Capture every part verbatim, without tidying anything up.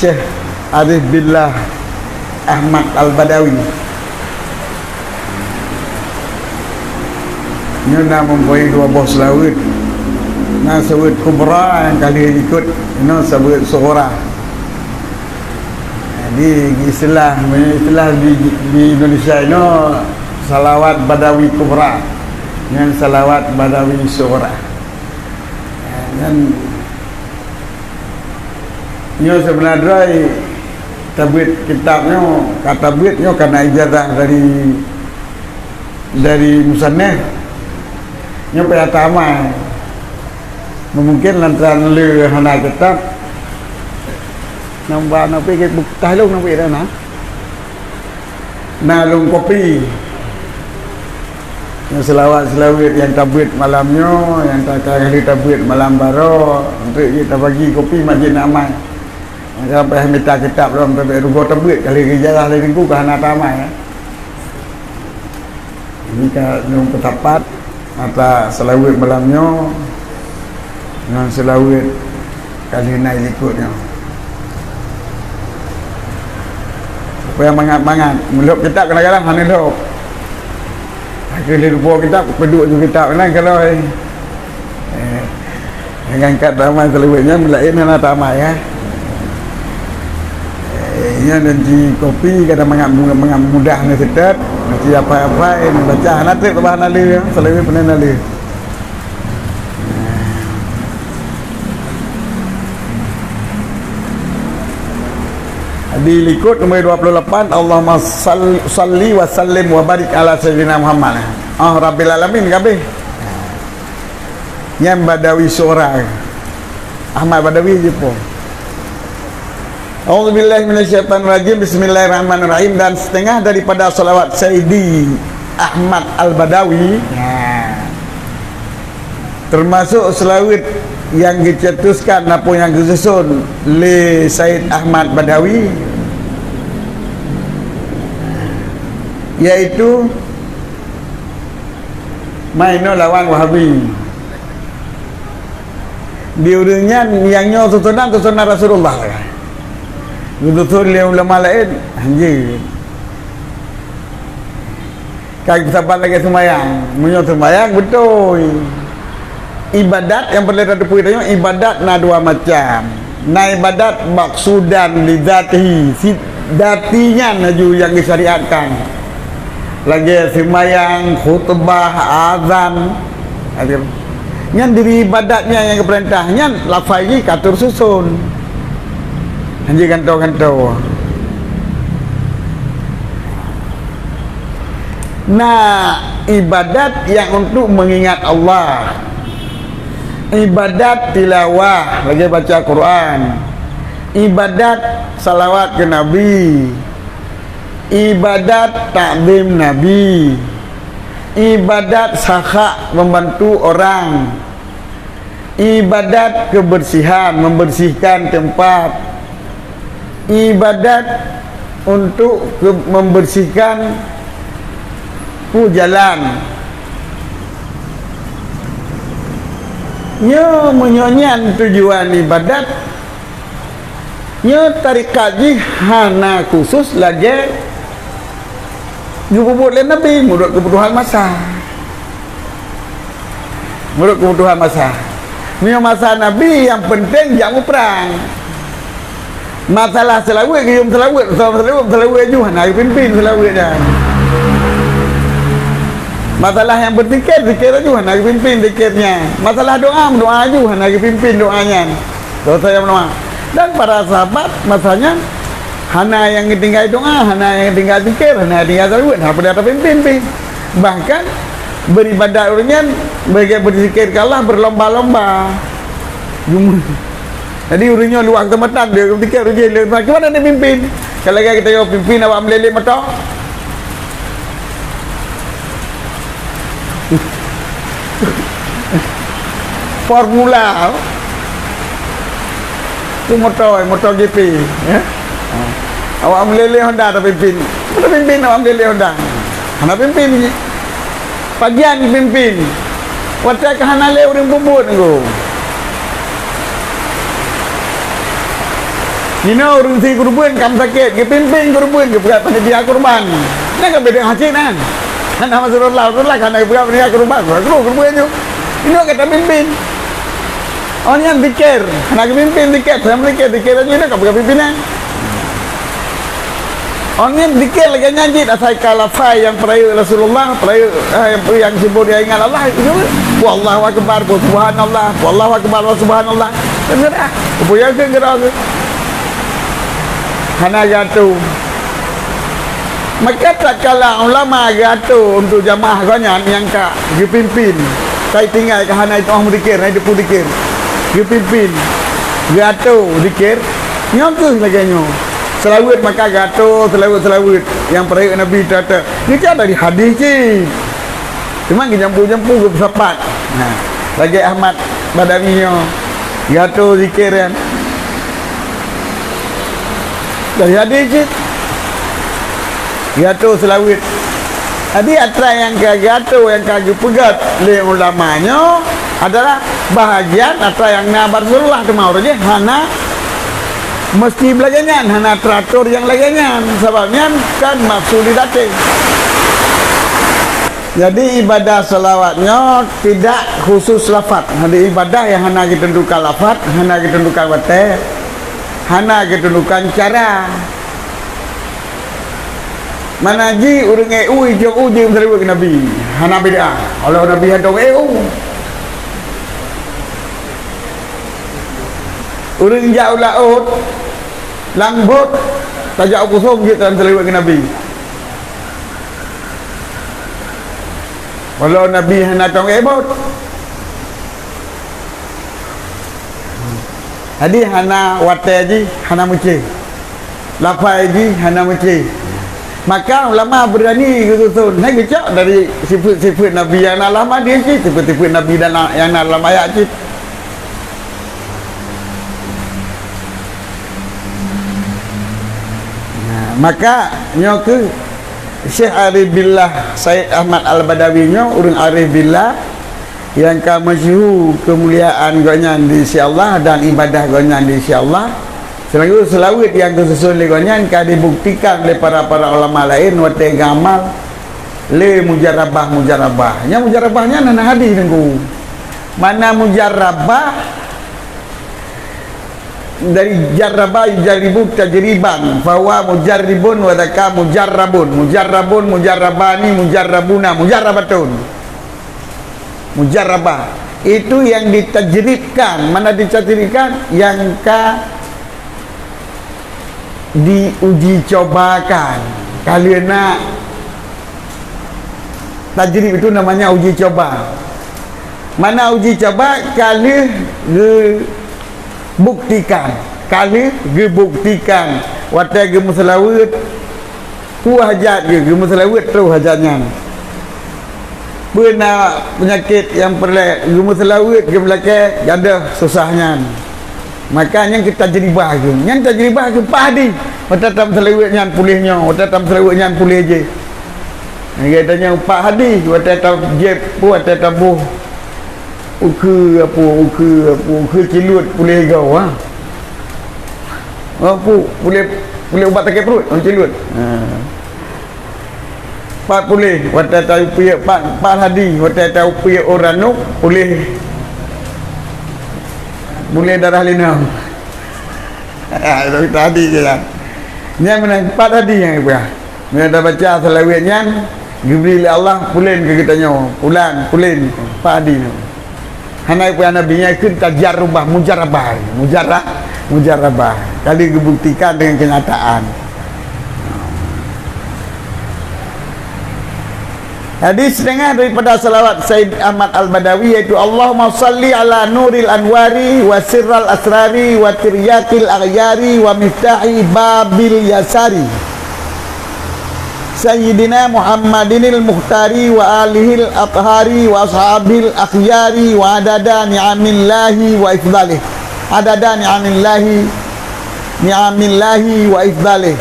Syekh Arif Billah Ahmad Al-Badawi. Nyoe na mempunyai dua boh seulaweuet. Na seulaweuet kubra nyang ka lheueh ikot, inoe seulaweuet sughra. Jadi, istilah, istilah di, di Indonesia inoe salawat Badawi Kubra ngon salawat Badawi Sughra. Nyan, nyoe seubeuna droe tabeuet kitab nyoe, ka tabeuet nyoe kana ijazah dari, dari musannif. Nyoe payah tamai. Mungken lantaran le hana kitab. Nambah napi ke buku tahlong napi dah na? Na lôn kopi. Nyang seulaweuet-seulaweuet nyang tabeuet malam nyoe, nyang ta-, ka lheueh tabeuet malam baroe, enteuk jih tabagi kopi mak jih na amai. Maka payah mita kitab lom, tabeuet rugoe tabeuet, ka lheueh geuijarah lé Teungku ka hana tamai, ya. Ini ka lôn peusapat. Ata seulaweuet malam nyoe ngon seulaweuet kali na likot nyoe. Supaya mangat-mangat. Meulhôb kitab kadang-kadang hana lhôb. Akhé lheueh leupo kitab, peuduek ju kitab, nah, kalau, eh, eh, nyang angkat tamai seulaweuet nyan, meulaén hana tamai, ya. Eh, nyan dan ji kopi kadang mangat, mangat mudah neuseutôt, neuci apai-apai, neubaca, hana trép bah na lé, seulaweuet peunan na lé. Di likot nomor dua puluh lapan, Allahumma sal-, salli wa sallim wa barik ala sayyidina Muhammad. Ah, Rabbil Alamin kabeh. Nyan Badawi Sughra. Ahmad Badawi jih po. A'udzubillahi minasyaitonirrajim. Bismillahirrahmanirrahim. Dan setengah daripada salawat Sayyidi Ahmad Al-Badawi, nah, termasuk seulaweuet nyang geucetuskan ataupun nyang geususun lé Sayyid Ahmad Badawi, yaitu Mainoe lawan Wahabi. Di ureuëng nyan nyang nyoe susunan, susunan Rasulullah. Geususun lé ulama laén, hanjeuet. Ka saban lagée seumayang. Meunyoe seumayang, beutôi. Ibadat nyang peureulée tateupeue tanyoe, ibadat na dua macam. Na ibadat maqsudan li dzatihi, si dzati nyan laju nyang disyariatkan. Lagée seumayang, khutbah, azan. Nyan diri ibadat nyan nyang geupeurintah, nyan lafai jih ka teususun. Hanjeuet gantoe-gantoe. Na ibadat nyang untuk mengingat Allah. Ibadat tilawah, lagée baca Quran. Ibadat salawat keu Nabi. Ibadat takzim Nabi. Ibadat sakha, membantu orang. Ibadat kebersihan, membersihkan tempat. Ibadat untuk ke-, membersihkan pu jalan. Nyoe meunyoe nyan tujuan ibadat, nyoe tarekat jih hana khusus lagée geupeubuet lé Nabi meunurot keubutuhan masa. Meunurot keubutuhan masa. Meunyoe masa Nabi, nyang penting jak muprang. Masalah seulaweuet, geuyue seulaweuet, seulaweuet, seulaweuet ju hana geupimpén seulaweuet nyan. Masalah nyang beuzikir, zikir ju hana geupimpén zikir nyan. Masalah doa, meudoa ju hana geupimpén doa nyan. Dosa nyang meunoe. Dan para sahabat masa nyan hana nyang geutinggai doa, hana nyang geutinggai zikir, hana geutinggai seulaweuet, hana peue tapimpén pih. Bahkan beuribadat ureuëng nyan, beuzikir keu Allah beurlomba-lomba. Jadi ureuëng nyoe luwah keuseumatan dia zikir ureuëng jih, keumanö dia pimpén? Kalau lagée geutanyoe pimpén awak meuleleh moto. Formula. Tu moto, moto G P, ya. Awak meuleleh Honda tapimpén. Tapimpén awak meuleleh Honda. Hana pimpén jih. Pagian pimpén. Watée ka hana lé ureuëng peubuet nyoe. Inoe ureuëng sie keureubeuen ka meusakét, geupimpén keureubeuen geupeugah panitia keureubeuen. Nyan ka beda hase nyan. Hana Rasulullah, Rasulullah ka hana geupeugah panitia keureubeuen, geupeugah keureubeuen nyoe. Inoe ka tapimpén. Oh nyan zikir, hana geupimpén zikir, saya meuzikir, zikir laju inoe ka peugah pimpinan. Oh nyan zikir lagée nyan cit, asai ka lafai nyang peurayeuk Rasulullah, peurayeuk, eh, nyang, nyang sibuk dia ingat Allah, itu. Wallahu akbar, subhanallah, wallahu akbar, wa subhanallah. Bener ah. Apa yang ke gerak ke? Hana geuatô. Maka tatkala ulama geuatô untuk jamaah gobnyan nyang ka geupimpin, sai tinggai ka hana jitu'oh meudikir, hana jiteupeu dikir. Geupimpin, geuatô dikir, nyoe keuh lagée nyoe. Seulaweuet maka geuatô, seulaweuet-seulaweuet nyang peurayeuk Nabi teuh-teuh. Nyoe kan dari hadis cit. Teuma geujampu-jampu geupeusapat. Nah, lagée Ahmad Badawi nyoe, geuatô zikir nyan. Dari hadis cit. Geuatô seulaweuet. Jadi atra nyang ka geuatô nyang ka geupeugét lé ulama nyoe adalah bahagian atra nyang na bak Rasulullah, teuma uroe jih hana meusti lagée nyan, hana teuatur nyang lagée nyan, sabab nyan kon maksud di até. Jadi ibadah salawat nyoe tidak khusus lafaz. Jadi ibadah nyang hana geuteuntukan lafaz, hana geuteuntukan watée, hana geuteuntukan cara. Mana jih ureuëng ék u, ijok u jeuet meuseulaweuet keu Nabi. Hana bid'ah. Óh lheueh Nabi hantom ék u. Ureuëng jak u laôt, lam bot, tajak u kusông jeuet meuseulaweuet keu Nabi. Óh lheueh Nabi hana tom ék bot. Jadi hana watée jih, hana meucé. Lafai jih hana meucé. Maka ulama beurani geususun, hai geucok dari sifeuet-sifeuet Nabi nyang na lam hadis jih, sifeuet-sifeuet Nabi dan nyang na lam ayat jih. Nah, maka nyoe keuh Syekh Arif Billah Said Ahmad Al-Badawi nyoe ureuëng arif billah nyang ka masyhur keumuliaan gobnyan di sisi Allah dan ibadah gobnyan di sisi Allah. Seulaweuet-seulaweuet nyang geususun lé gobnyan ka dibuktikan lé para-para ulama laén watée geuamal lé mujarabah-mujarabah. Nyang mujarabah nyan hana hadis teungku. Mana mujarabah dari jarraba yujaribu tajriban, fahuwa mujarribun wa dzaka mujarrabun. Mujarrabun, mujarrabani, mujarrabuna, mujarrabatun. Mujarrabah. Itu yang ditajribkan. Mana ditajribkan? Yang ka diuji cobakan. Ka lheueh na tajrib itu namanya uji coba. Mana uji coba? Ka lheueh geubuktikan. Ka lheueh geubuktikan. Watée geumeuseulaweuet, peue hajat geuh, geumeuseulaweuet troh hajat nyan. Peue na peunyakét nyang peureulée, geumeuseulaweuet geumeulakée gadôh susah nyan. Maka nyan keuh tajribah geuh. Nyan tajribah geuh pat hadih. Watée tameuseulaweuet nyan puléh nyoe, watée tameuseulaweuet nyan puléh jéh. Geutanyoe pat hadih, watée tajieb, watée taboh ukeue, apa, ukeue, apa, ukeue ciluet puléh goe, ha. Apa, puléh, puléh ubat sakét pruet, oh, ciluet. Ha. Pat puléh, watée tapiep, pat, pat hadih, watée tapiep u ranub, puléh, puléh darah linong. Tapi tadi je lah. Nyan meunan pat hadih nyang geupeugah. Meunyoe tabaca seulaweuet nyan, geubri lé Allah pulen keu geutanyoe, pulan, pulen, pat hadih nyoe. Hana geupeugah Nabi nyan kheun tajarubah, mujarabah, mujara-, mujarabah. Kali geubuktikan deungon keunyataan. Jadi, setengah daripada salawat Said Ahmad Al-Badawi, yaitu, "Allahumma salli ala nuril anwari wa sirral asrari wa tiryakil aghyari wa miftahi babil yasari. Sayyidina Muhammadinil Mukhtari wa alihil athhari wa ashabil akhyari wa adada ni'amillahi wa ifdalih." Adada ni'amillahi, ni'amillahi wa ifdalih.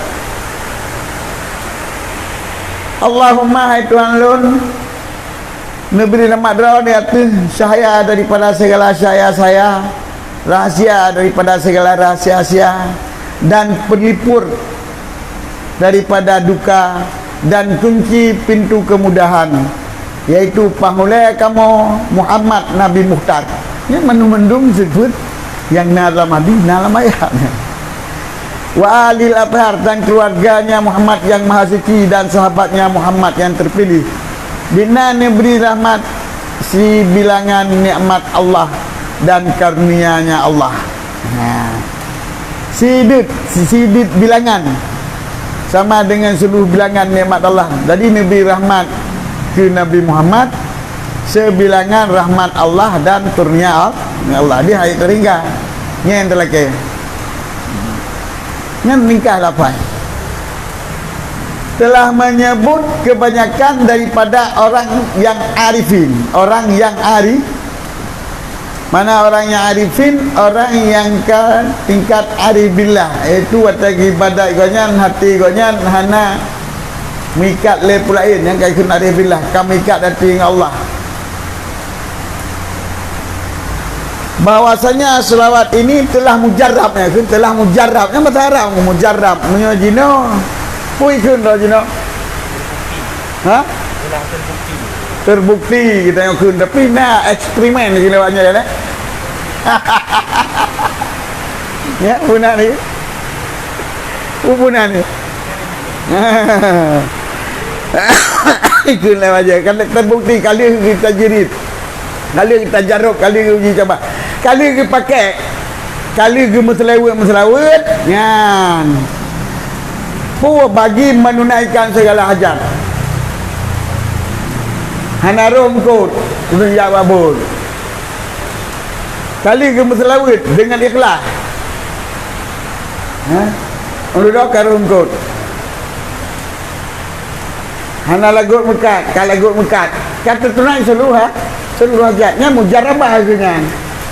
Allahumma, hai Tuhan lôn, neubri rahmat droe di ateueh cahya daripada segala cahya-cahya, rahsia daripada segala rahsia-rahsia, dan pelipur daripada duka dan kunci pintu kemudahan, yaitu panghulée kamoe Muhammad Nabi Mukhtar. Nyan mandum-mandum disebut nyang na lam hadis, na lam ayat. Wa alil athhar, dan keluarganya Muhammad yang maha suci dan sahabatnya Muhammad yang terpilih. Di na neubri rahmat sibilangan nikmat Allah dan karunia-Nya Allah. Nah, sidit, sidit bilangan sama dengan seluruh bilangan nikmat Allah. Jadi neubri rahmat keu Nabi Muhammad, sebilangan rahmat Allah dan karunia Allah. Di ayat keuhingga. Nyan teulakée. Nyan ringkas lafai. Telah menyebut kebanyakan daripada orang yang arifin. Orang yang ari-, mana orang yang arifin? Orang yang ke tingkat arif billah, yaitu watée geuibadat gobnyan, hati gobnyan hana meuikat lé peue laén, nyang ka kheun arif billah, ka meuikat hati ngon Allah. Bahwasanya selawat ini telah mujarab, ya kan? Telah mujarab. Nyang bahasa Arab mujarab. Meunyoe jinoe, peue kheun droe jinoe? Ha? Telah terbukti. Terbukti kita yang kheun, tapi na eksperimen di lewatnya, ya, eh? Ya, benar ni. Benar ni. Ikut lah aja. Kan terbukti kali kita jirit. Kali kita jarok, kali uji coba. Kali pakai, kali geumeuseulaweuet-meuseulaweuet. Nyan. Peue bagi menunaikan segala hajat. Hana roh eungkot, sejak babon. Kali geumeuseulaweuet dengan ikhlas. Ha? Ulôn ka roh eungkot. Hana lagot meukat, ka lagot meukat. Ka teutunai seuluruh, ha? Seuluruh hajat. Nyan mujarabah keu nyan.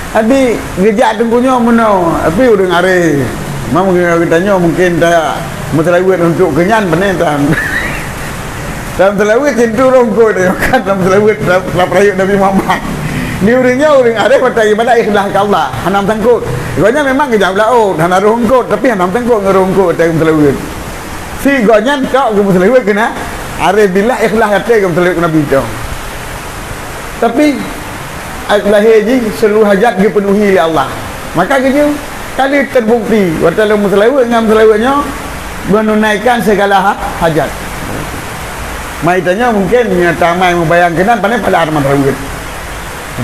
Abi geujak teungku nyoe meunoe, tapi ureueng aré. Memang geutanyoe mungkin ta meuseulaweuet untuk keu nyan, pane ta. Dalam seulaweuet cit tu roh eungkot, kan dalam seulaweuet, dalam, dalam peurayeuk Nabi Muhammad. Di ureueng nyoe ureueng aré watée ibadat ikhlas keu Allah, hana meusangkot. Gobnyan memang geujak u laôt, hana roh eungkot, tapi hana meusangkot ngon roh eungkot watée geumeuseulaweuet. Si gobnyan tok geumeuseulaweuet keunan, aré billah ikhlas até geumeuseulaweuet keu Nabi tu. Tapi, lahé jih seuluruh hajat geupeunuhi lé Allah. Maka geujeuet, ka lheueh terbukti, watée lôn meuseulaweuet ngon meuseulaweuet nyoe, menunaikan segala ha-, hajat. Mai tanyoe mungken, nyoe tamai mubayang keunan, pane pahala teuma seulaweuet.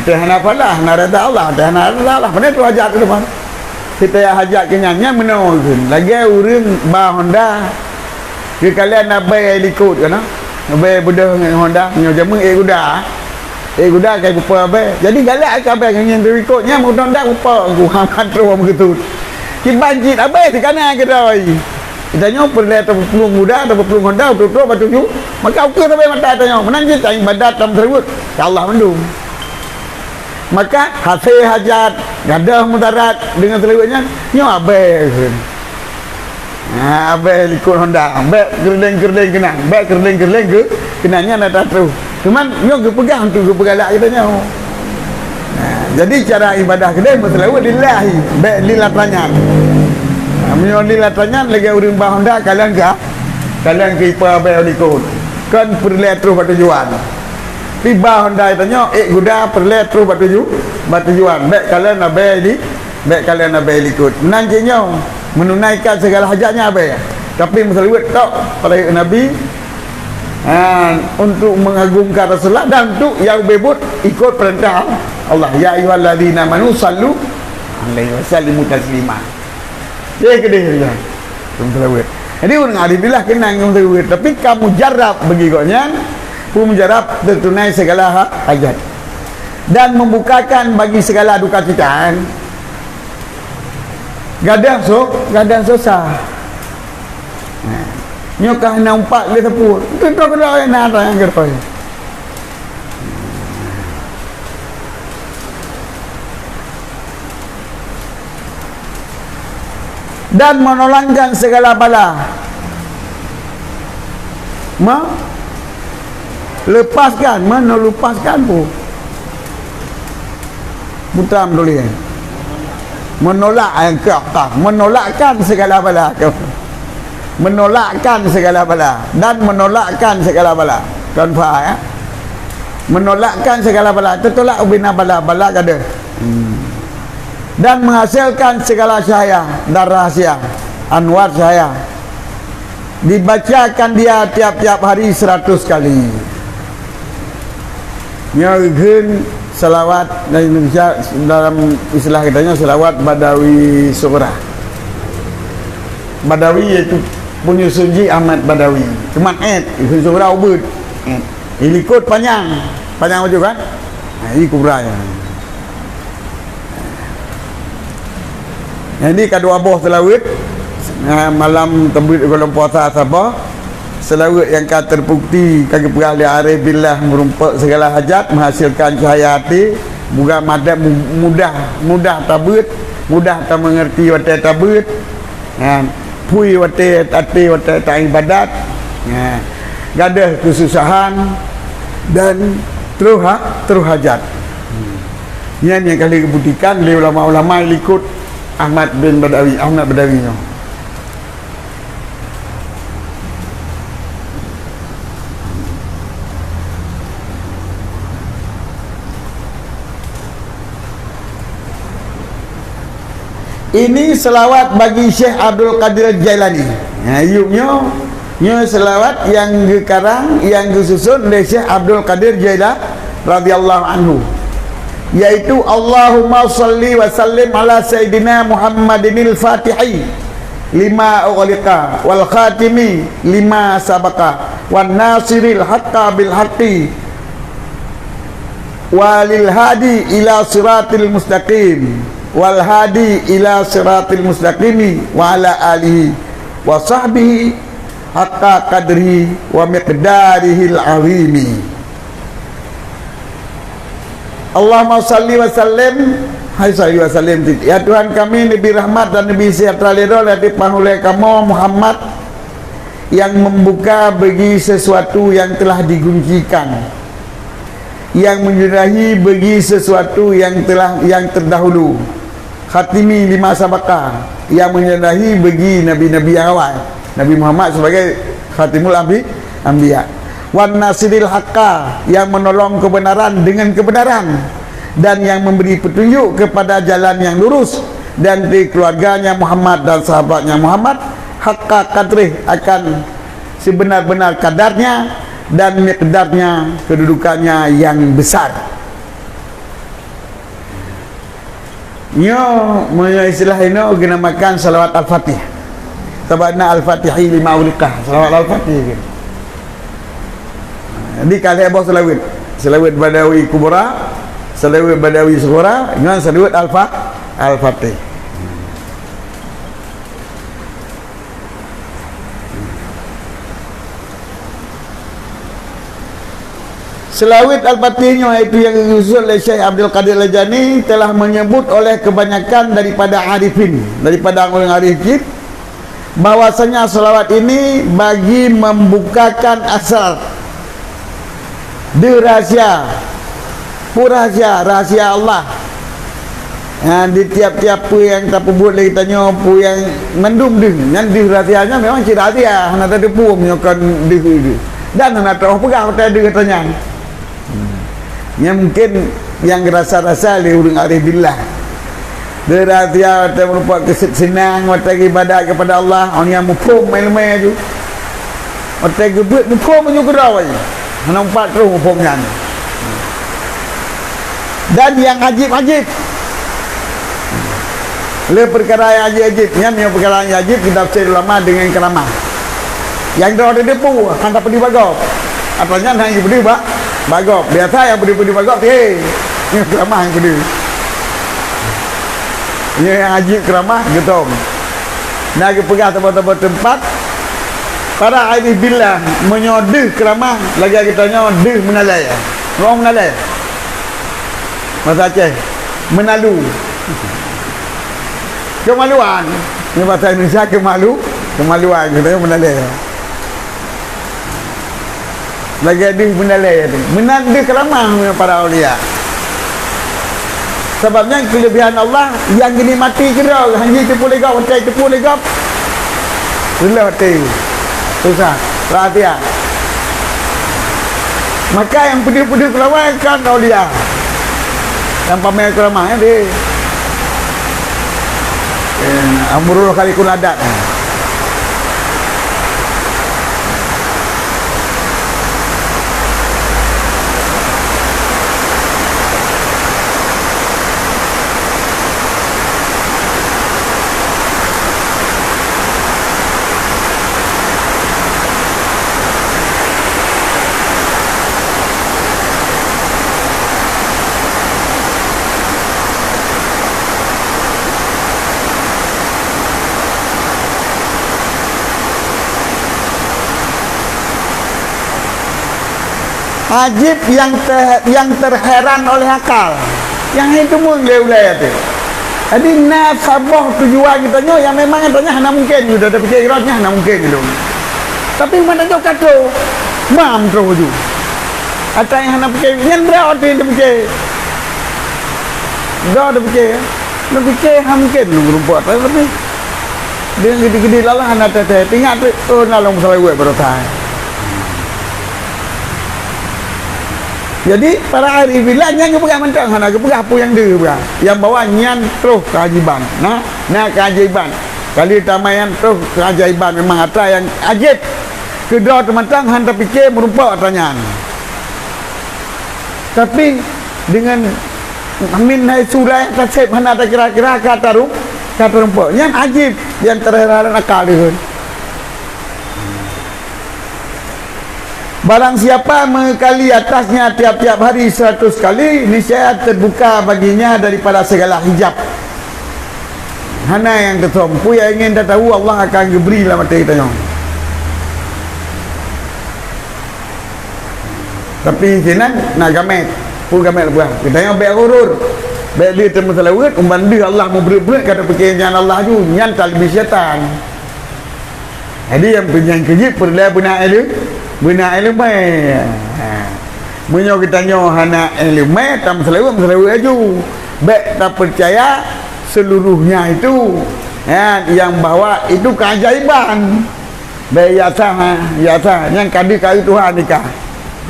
Teuh hana pahala, hana reda Allah, teuh hana reda Allah, pane tu hajat tu teuma. Setiap hajat keu nyan, nyan meunoe kheun. Lagée ureueng ba honda, geukalon abée likot kana. Abée beudôh ngon honda, nyoe jameun ék guda. Ék guda kai peupo abée. Jadi galak keu abée ngon nyan likot, nyan meuhonda peupo, Muhammad troh meukeusut. Kiban cit abée sikana keudroe. Geutanyoe peureulée tapeuplueng guda, tapeuplueng honda, trok-trok bak tuju. Maka ukeue sabe mata tanyoe, meunan cit ibadat lam seulaweuet, ya Allah mandum. Maka, hasé hajat, gadôh mudarat deungon seulaweuet nyan, nyoe abée kheun. Ha, abée likot honda, bék keureuléng-keureuléng keunan, bék keureuléng-keureuléng keu-, keunan nyan atra troh. Cuman, nyoe geupeugah untuk geupeugalak geutanyoe. Ha, jadi cara ibadah keudeh meuseulaweuet lillahi, bék lil atra nyan. Ha, meunyoe lil atra nyan lagée ureueng ba honda kalon keu, kalon keu ipo abée likot. Kon peureulée troh bak tujuan. Tiba honda tanyoe, ék guda peureulée troh bak tuju-, bak tujuan. Bék kalon abée di, bék kalon abée likot. Nan cit nyoe, menunaikan segala hajatnya abée. Tapi meuseulaweuet tok pada Nabi, ha, untuk mengagungkan Rasulullah dan untuk yang bebut ikut perintah Allah. Ya ayyuhalladzina amanu sallu alaihi wasallimu taslima. Dia keudeh dia. Meuseulaweuet. Jadi ureueng arif billah keunan meuseulaweuet. Tapi ka mujarab bagi gobnyan, Peue mujarab teutunai segala ha-, hajat dan membukakan bagi segala duka cita, kan? Gadôh so-, gadôh susah. Nah, nyoe ka hana umpat lé sapeue. Teuntô keudroe na atra nyang keudroe. Dan menolangkan segala bala. Me-, lepaskan, menolupaskan pun. Putra menulis. Menolak, eh, ke, ke, menolakkan segala bala. Menolakkan segala bala dan menolakkan segala bala. Kan faham, ya? Menolakkan segala bala, tertolak ubina bala, bala kada. Hmm. Dan menghasilkan segala cahaya dan rahasia, anwar cahaya. Dibacakan dia tiap-tiap hari seratus kali. Nyoe geukheun salawat dalam Indonesia, dalam istilah kita nyoe salawat Badawi Sughra. Badawi yaitu penyusun jih Ahmad Badawi. Cuma et, geukheun Sughra ubit. Et. Di likot panjang. Panjang bacut kan? Ha, ini kubra nyoe. Jadi, ka dua boh seulaweuet, eh, malam teubit gohlom puasa saboh. Seulaweuet nyang ka teubukti ka geupeugah lé arif billah, meurumpok segala hajat, menghasilkan cahaya até, buka madat mu-, mudah, mudah tabeuet, mudah tamengerti watée tabeuet, kan? Phui watée até, watée taibadat, kan? Gadôh keususahan dan troh ha-, troh hajat. Nyan nyang ka lheueh geubuktikan lé ulama-ulama likot Ahmad bin Badawi, Ahmad Badawi nyoe. Ini selawat bagi Syekh Abdul Qadir Jailani. Ha, yub nyoe, nyoe selawat nyang geukarang, nyang geususun lé Syekh Abdul Qadir Jaila-, radhiyallahu anhu, yaitu, "Allahumma shalli wa sallim ala Sayyidina Muhammadinil Fatihi lima ughliqa wal khatimi lima sabaqa wan nasiril haqqa bil haqqi walil hadi ila siratil mustaqim, wal hadi ila siratil mustaqimi wa ala alihi wa sahbihi haqqa qadrihi wa miqdarihil azimi." Allahumma shalli wa sallim, hai shalli wa sallim, ya Tuhan kami, neubri rahmat dan neubri seujahteura lé droe lé ateueh panghulée kamoe Muhammad, yang membuka bagi sesuatu yang telah diguncikan, yang menyudahi bagi sesuatu yang telah, yang terdahulu. Khatimi lima sabaqa, yang menyudahi bagi nabi-nabi yang awai. Nabi Muhammad sebagai khatimul anbi-, anbiya. Wan nasiril haqqa, yang menolong kebenaran dengan kebenaran dan yang memberi petunjuk kepada jalan yang lurus, dan di keluarganya Muhammad dan sahabatnya Muhammad, haqqa qadrih, akan sebenar-benar kadarnya dan miqdarnya, kedudukannya yang besar. Nyoe, meunyoe istilah inoe geunamakan salawat Al-Fatih. Sabab na Al-Fatihi lima ughliqah, salawat Al-Fatih. Jadi, ka lhée boh seulaweuet. Seulaweuet Badawi Kubra, seulaweuet Badawi Sughra, ngon seulaweuet Al-Fa-, Al-Fatih. Seulaweuet Al-Fatih nyoe, yaitu nyang geususun lé Syekh Abdul Qadir Al-Jailani, telah menyebut oleh kebanyakan daripada arifin, daripada ureuëng arif jih, bahwasanya seulaweuet ini bagi membukakan asrar. Deuh rahasia. Peue rahasia? Rahasia Allah. Ha, di tiap-tiap peue nyang tapeubuet lé geutanyoe, peue nyang mandum deuh, nyan deuh rahasianya memang cit rahasia, hana tateupeue meunyoe kon deuh, deuh. Dan hana teupeugah watée deuh gata nyan. Hmm. Nyan mungkin nyang geurasa-rasa lé ureuëng arif billah. Deuh rahasia watée meurumpok keuseunang watée geuibadat keupada Allah, awaknyan muphom main leumé aju. Watée geubeuet muphom aju keudroe, hana umpat troh muphom nyan. Dan nyang ajib-ajib, le peukara nyang ajib-ajib, nyan meunyoe peukara nyang ajib, geutafsir ulama deungon keuramah. Nyang droe teudeue peue, hana peudeuh bak gob. Atra nyan hana peudeuh bak, bak gob. Biasa nyang peudeuh-peudeuh bak gob, hé. Nyoe keuramah nyang peudeuh. Nyoe nyang ajib keuramah, geutom. Na geupeugah teumpat-teumpat teumpat, para arif billah, meunyoe deuh keuramah, lagée geutanyoe deuh meunalée. Ngon meunalée. Bahasa Aceh, meunalu. Keumaluan. Nyoe bahasa Indonesia keumalu, keumaluan, geutanyoe meunalée. Lagée deuh meunalée tu. Meunan deuh keuramah meunyoe para aulia. Sabab nyan keuleubihan Allah nyang geunikmati keudroe, hana jiteupeue lé gob, watèe jiteupeue lé gob, reuloh até, susah, rahsia. Maka nyang peudeuh-peudeuh keuramat kon aulia. Nyang pamer keuramat nyan deh. Eh, amrul khaliqul adat. Ajib nyang te-, nyang teuheran oleh akal. Nyang hai teumeung lé ulèe teuh. Jadi, na saboh tujuan geutanyoe nyang memang geutanyoe hana mungken geutanyoe tapike, iratnya hana mungken geutanyoe. Tapi, meunan jok ka troh, mam troh ju. Ata nyang hana pike, nyan droe teuh tapike. Droe tapike, ya. Tapike hana mungken lôn meurumpok, tapi deungon geude-geude lala hana teuh-teuh. Ingat tu, oh, na lôn meuseulaweuet baroesa. Jadi, para arif billah nyan geupeugah mantong, hana geupeugah peue nyang deuh peugah. Nyang bahwa nyan troh keajaiban. Nah, na keajaiban. Kali tamai nyan troh keajaiban, memang atra nyang ajib. Keudroe teumantong hana tapike meurumpok atra nyan. Tapi, deungon min haitsu la yahtasib, hana takira-kira ka taru-, ka tarumpok. Nyan ajib, nyang teuheran akal dikheun. Barang siapa mengekali atasnya tiap-tiap hari seratus kali, niscaya terbuka baginya daripada segala hijab. Hana nyang teusom. Peue nyang ingin tatahu, Allah akan geubri lam até geutanyoe. Tapi sinan na gamét. Peue gamét peugah? Geutanyoe bèk ghurur. Bèk lé teumeuseulaweuet, umbang deuh Allah meubreuet-breuet ka tapike nyan Allah ju. Nyan talbis syaitan. Jadi, nyang peunyang keujeuet peureulèe beuna ileu-, beuna ileumèe. Ha. Meunyoe geutanyoe hana ileumèe, tameuseulaweuet, meuseulaweuet laju. Bèk tapeucaya seuluruhnya itu, ha, nyang bahwa itu keajaiban. Bèk yasa, ha, yasa. Nyang ka deuh ka eu Tuhan nikah.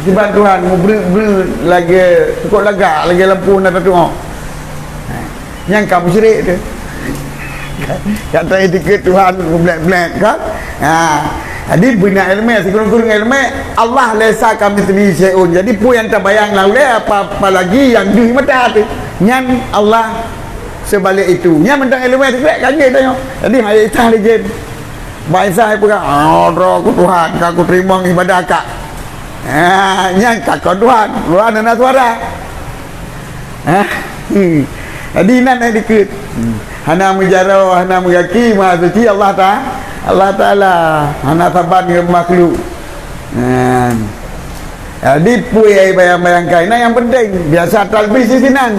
Siban Tuhan meubreuet-breuet lagèe sukok lagak, lagèe lampôh na tatu'oh. Ha. Nyang ka musyrik tu. Kata dikeue Tuhan geublek-blek kan? Ha. Jadi beuna ileumèe, sikureueng-kureueng ileumèe, Allah laisa kamitslihi syai'un. Jadi peue nyang tabayang lam ulèe apa, apalagi nyang deuh mata tu. Nyan Allah seubalik itu. Nyan mantong ileumèe sikrek ka jeuet tanyoe. Jadi hai sah lé jén. Bak Isa peugah, "Oh, droe ku Tuhan, ka kuteurimong ibadah kah." Ha, nyan ka kon Tuhan. Tuhan hana suara. Ha? Hmm. Jadi, inan nyang dikeue. Hmm. Hana meujaroe, hana meugaki, Maha Suci Allah Ta-, Allah Taala. Hana saban ngon makhluk. Nah. Jadi, peue nyang bayang-bayangkan, nah nyang penting, biasa talbis di sinan.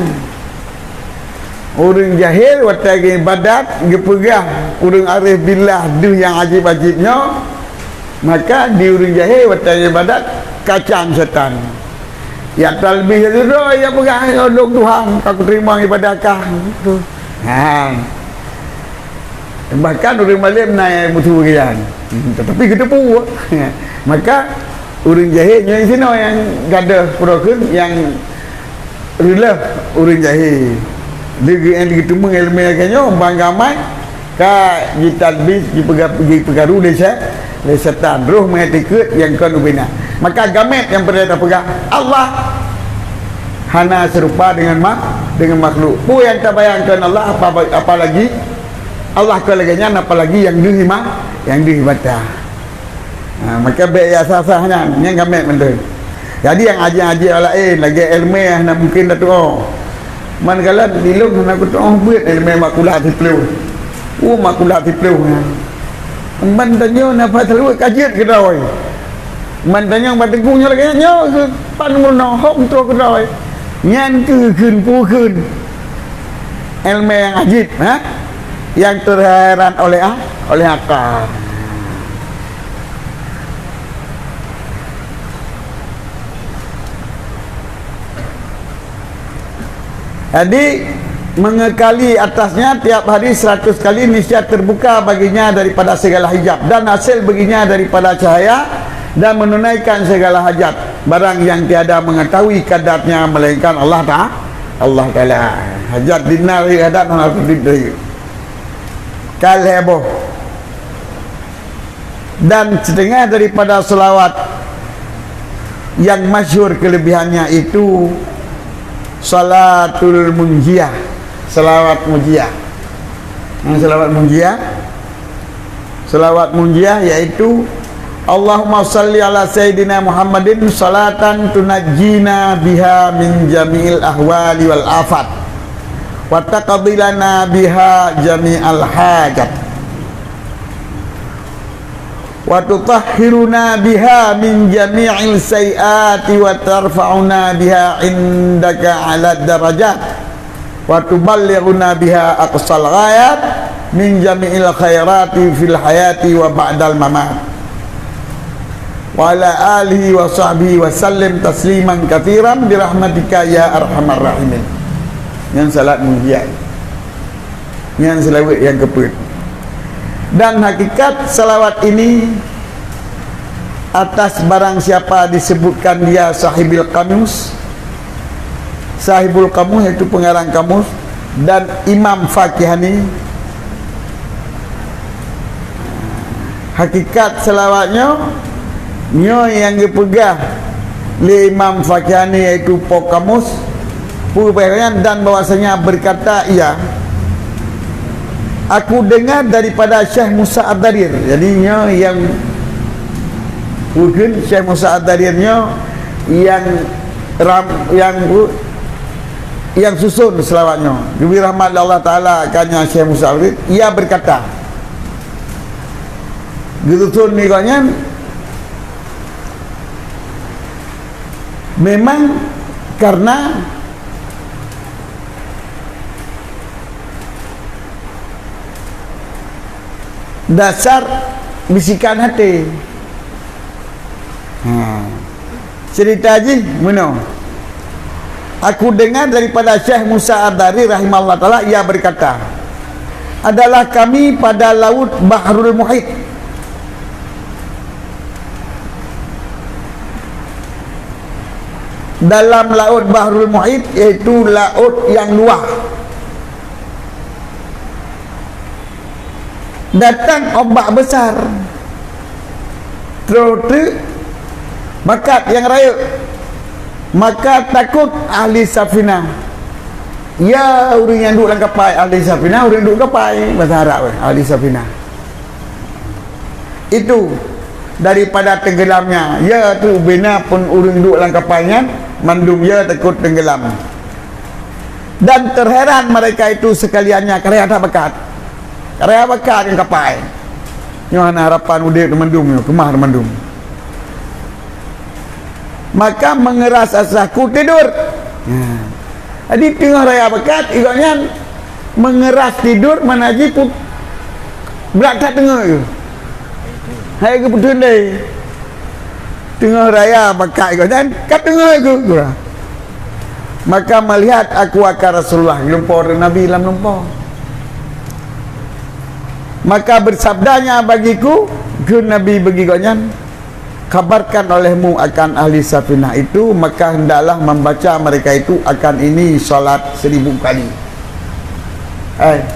Ureueng jahé watèe geuibadat geupeugah ureueng arif billah deuh nyang ajib-ajib nyoe, maka di ureueng jahé watèe geuibadat kacang setan. Ya talbih laju droe, ya peugah, "Ya lôn Tuhan, ka kuteurimong ibadah kah." Ha. Bahkan ureueng malém na nyang meutuwö geuyan. Tetapi geuteupeue. Maka ureueng jahé nyoe sinoe nyang gadôh peureukheun nyang Reuloh ureueng jahé. Lé geu-, lé geuteumeung ileumèe lagèe nyoe, ban gamét ka jitalbis, jipeuga-, jipeukaru lé sye-, lé setan. Roh meuhai tikeue nyang kon ubena. Maka gamét nyang peureulèe tapeugah, Allah hana seurupa deungon ma-, deungon makhluk. Peue nyang tabayangkan Allah, apa, apalagi Allah kon lagèe nyan, apalagi nyang deuh i ma-, nyang deuh i mata. Ha, maka bèk ya sah-sah nyan, nyan gamét mantong. Jadi nyang aji-aji laén, lagèe ileumèe hana mungken tatu'oh. Man galak di lôn hana kutu'oh beuet ileumèe makula siplôh. Oh, makula siplôh nyan. Man tanyoe nafah saluweuet ka jeuet keudroe. Man tanyoe bak teungku nyoe lagèe nyoe, nyoe keuh pan meurunoe hom troh keudroe. Nyan keuh kheun peue kheun. Ileumèe nyang ajib, ha? Nyang teuheran oleh a-, oleh akal. Jadi, mengekali atasnya tiap hari seratus kali, niscaya terbuka baginya daripada segala hijab, dan hasil baginya daripada cahaya, dan menunaikan segala hajat. Barang yang tiada mengetahui kadarnya melainkan Allah Ta-, Allah Taala. Hajat dinar, hajat hana teudeuk. Ka lhèe boh. Dan setengah daripada salawat yang masyhur kelebihannya itu salatul munjiyah, salawat munjiyah. Yang salawat munjiyah, salawat munjiyah yaitu Allahumma salli ala sayyidina Muhammadin salatan tunajjina biha min jami'il ahwali wal afat wa taqdi lana biha jami'al hajat. Wa tutahhiruna biha min jami'il sayyiati wa tarfa'una biha indaka 'alad darajat wa tuballighuna biha aqsal ghayat min jami'il khairati fil hayati wa ba'dal mamat. Wa ala alihi wa sahbihi wa sallim tasliman katsiran bi rahmatika ya arhamar rahimin. Nyan salat munjiyah. Nyan seulaweuet nyang keupeuet. Dan hakikat salawat ini atas barang siapa disebutkan dia sahibul qamus, sahibul qamus yaitu pengarang kamus, dan Imam Fakihani. Hakikat salawat nyoe, nyoe nyang geupeugah lé Imam Fakihani yaitu po kamus, peue bahwa nyan dan bahwasanya berkata ia, "Aku dengar daripada Syekh Musa Ad-Darir." Jadi nyoe nyang mungkin Syekh Musa Ad-Darir nyoe nyang ram, nyang, nyang susun selawat nyoe. Geubri rahmat lé Allah Taala akan nyan Syekh Musa Ad-Darir, ia berkata, geususun nibak nyan memang karena dasar bisikan hati. Ha. Cerita jih meunoe. Aku dengar daripada Syekh Musa Ad-Dari rahimahullah taala, ia berkata, "Adalah kami pada laut Bahrul Muhit." Dalam laut Bahrul Muhit, yaitu laut yang luas. Datang ombak besar, troh teuk bakat nyang rayeuk, maka takot ahli safinah. Ya, ureuëng nyang duek lam kapai, ahli safinah, ureuëng duek kapai, bahasa Arab, ahli safinah. Itu daripada tenggelamnya, ya, teuk bina pun ureuëng duek lam kapai nyan, mandum ya takot tenggelam. Dan terheran mereka itu sekaliannya, karena ada bakat. Raya bakat ngon kapai. Nyoe hana harapan udeb mandum nyoe, keumah mandum. Maka mengeras asaku tidur. Ha. Jadi teungoh raya bakat, gobnyan mengeras tidur, mana jih put-, brat that teungoh. Hai geupeuteun deh. Teungoh raya bakat gobnyan, ka teungoh geuh. Maka melihat aku akan Rasulullah, lumpoe Nabi lam lumpoe. Maka bersabdanya bagiku, kheun Nabi bagi gobnyan, "Khabarkan olehmu akan ahli safinah itu, maka hendaklah membaca mereka itu akan ini salat seribu kali." Hai,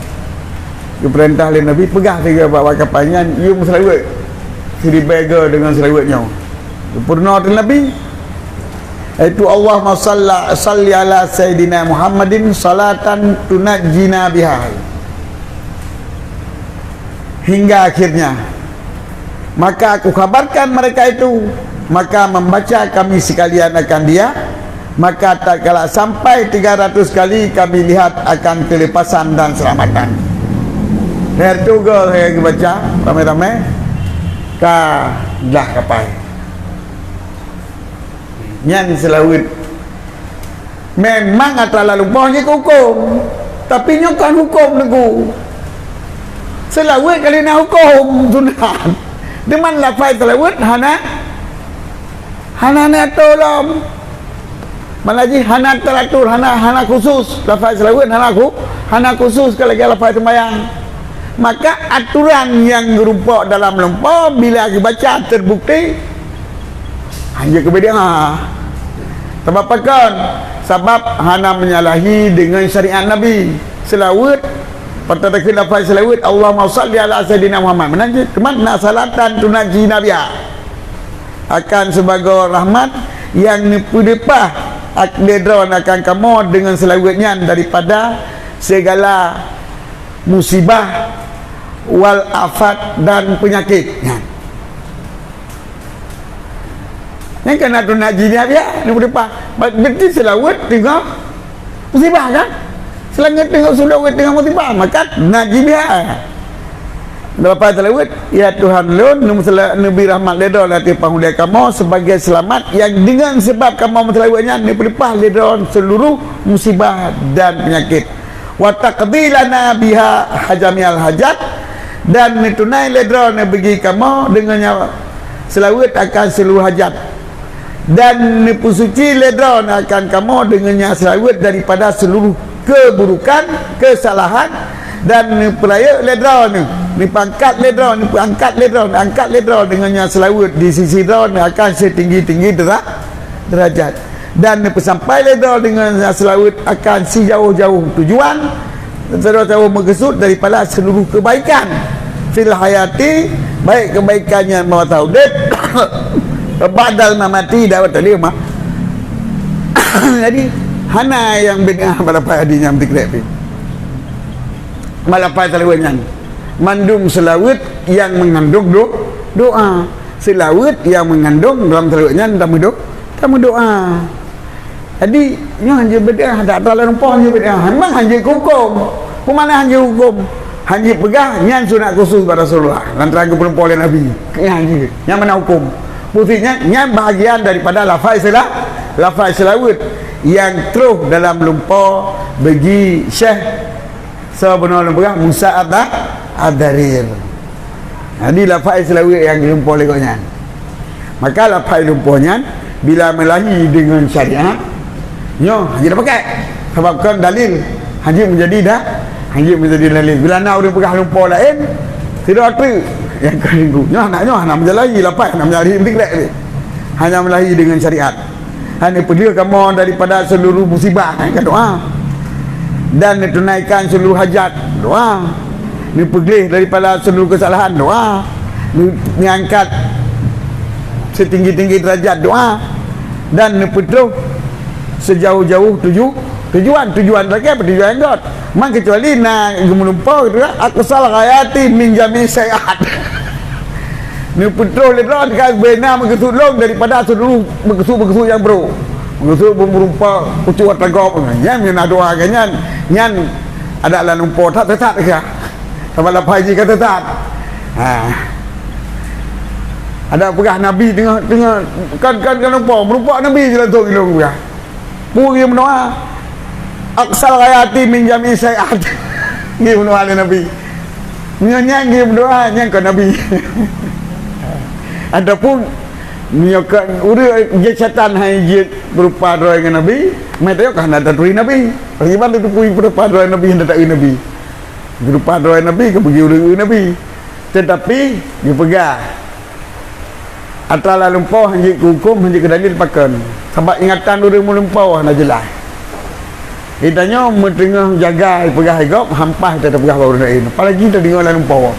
geupeurintah lé Nabi, peugah sigoe bak kapai nyan, yue meuseulaweuet siribèe goe deungon seulaweuet nyoe. Geupeurunoe teuh Nabi, yaitu, "Allahumma salla-, salli ala Sayyidina Muhammadin salatan tunajjina biha." Hingga akhirnya. Maka aku khabarkan mereka itu, maka membaca kami sekalian akan dia, maka tatkala sampai tiga ratus kali kami lihat akan kelepasan dan selamatan. Lheueh tu go saya baca ramai-ramai, ka dah kapai. Nyan seulaweuet. Memang atra lam lumpoe jeuet keu huköm, tapi nyoe kon huköm Teungku. Seulaweuet ka lheueh na huköm sunat. Teuma lafai seulaweuet hana, hana na tolom. Mana jih hana teratur, hana, hana khusus. Lafai seulaweuet hana khu-, hana khusus keu lagée lafai seumbayang. Maka aturan nyang geurumpok dalam lumpoe bila geubaca teubukti, hanjeuet keu bid'ah. Sabab pakon? Sabab hana menyalahi deungon syariat Nabi. Seulaweuet, pada takheun lafai seulaweuet, "Allahumma shalli ala Sayyidina Muhammad." Meunan cit, teuma na salatan tunajjina biha. Akan sibagoe rahmat nyang neupeuleupah ak-, lé droe akan kamoe deungon seulaweuet nyan daripada sigala musibah, wal afat, dan peunyakét nyan. Nyan kan aturan haji ni, ya, neupeuleupah. Ba-, berarti seulaweuet teungoh musibah, kan? Seulaweuet teungoh, seulaweuet teungoh musibah, maka najjina biha. Leupah seulaweuet, "Ya Tuhan lôn, neumeusela-, neubri rahmat lé droe ateueh panghulée kamoe sibagai seulamat nyang deungon sabab kamoe meuseulaweuet nyan neupeuleupah lé droe seuluruh musibah dan peunyakét. Wa taqdi lana biha jami'al hajat, dan neutunai lé droe neubagi kamoe deungon nyan seulaweuet akan seuluruh hajat." Dan neupeusuci lé droe akan kamoe deungon nyan seulaweuet daripada seuluruh keuburukan, keusalahan, dan neupeurayeuk lé droe, neupeuangkat lé droe, neupeuangkat lé droe, angkat lé droe deungon nyan seulaweuet di sisi droe akan seutinggi-tinggi dera-, deurajat. Dan neupeusampai lé droe deungon nyan seulaweuet akan sijauh-jauh tujuan, Saudara-saudara meukeusut daripada seuluruh keubaikan fil hayati, baik keubaikan nyang masa udeb, ba'dal mamati, dan watèe lheueh ma-, jadi, hana nyang bid'ah bak lafai haji nyang meusikrek pih. Bak lafai seulaweuet nyan, mandum seulaweuet nyang meungandong do-, doa. Seulaweuet nyang meungandong dalam seulaweuet nyan tameudo-, tameudoa. Jadi, nyoe hanjeuet bid'ah, dak atra lam lumpoe hanjeuet bid'ah. Memang hanjeuet huköm. Peue makna hanjeuet huköm? Hanjeuet peugah nyan sunat khusus bak Rasulullah, lantaran geupeulumpoe lé Nabi. Nyan hanjeuet. Nyan makna huköm. Fungsi nyan, nyan bahagian daripada lafai seula-, lafai seulaweuet nyang troh dalam lumpoe bagi Syekh Soe bunoe lôn peugah Musa Ad-, Ad-Darir. Jadi, lafai seulaweuet nyang geulumpoe lé gobnyan. Maka, lafai lumpoe nyan, bila meulahi deungon syariat, nyoe hanjeuet tapakai. Sabab kon dalil, hanjeuet meujadi da-, hanjeuet meujadi dalil. Bila na ureuëng peugah lumpoe laén, sidroe treuk nyang ka minggu. Nyoe hana, nyoe hana meujalahi, lafai hana meujalahi, meusikrek lé. Hanya meulahi deungon syariat. Hana peudeuh kamoe daripada seuluruh musibah, ka doa. Dan neutunaikan seuluruh hajat, doa. Neupeugleh daripada seuluruh keusalahan, doa. Neu-, neuangkat seutinggi-tinggi deurajat, doa. Dan neupeutroh seujauh-jauh tuju-, tujuan. Tujuan teuka, tujuan göt. Man keucuali na geumeulumpoe, gitu kan, aqsal ghayati min jami syai'at. Neupeutroh lé droe ka beuna meukeusut lôn daripada seuluruh meukeusut-meukeusut nyang brok. Meukeusut meurumpa ucok atra gob. Nyan meunyoe na doa keu nyan, nyan adak lam lumpoe that teusat ka. Sabab lafai jih ka teusat. Ha. Adak peugah Nabi teungoh, teungoh, kan, kan, kan lumpoe, meurumpa Nabi jih langsung ilôn peugah. Peue geumeudoa? Aqsal ghayati min jami syai'at. Geumeudoa lé Nabi. Nyoe nyan geumeudoa, nyan kon Nabi. Ataupun nyoe kon ureuëng jeuet syaitan hai jeuet beurumpa droe ngon Nabi, meutanyoe ka hana taturi Nabi. Pakriban taturi beurumpa droe Nabi hana taeu Nabi. Beurumpa droe Nabi ka bagi ureuëng eu Nabi. Teutapi geupeugah, atra lam lumpoe hanjeuet keu huköm, hanjeuet keu dalil pakon. Sabab ingatan ureuëng meulumpoe hana jeulaih. Geutanyoe meuteungoh jaga peugah lé gob, hampah tapeugah bak ureuëng laén. Apalagi tadeungoe lam lumpoe.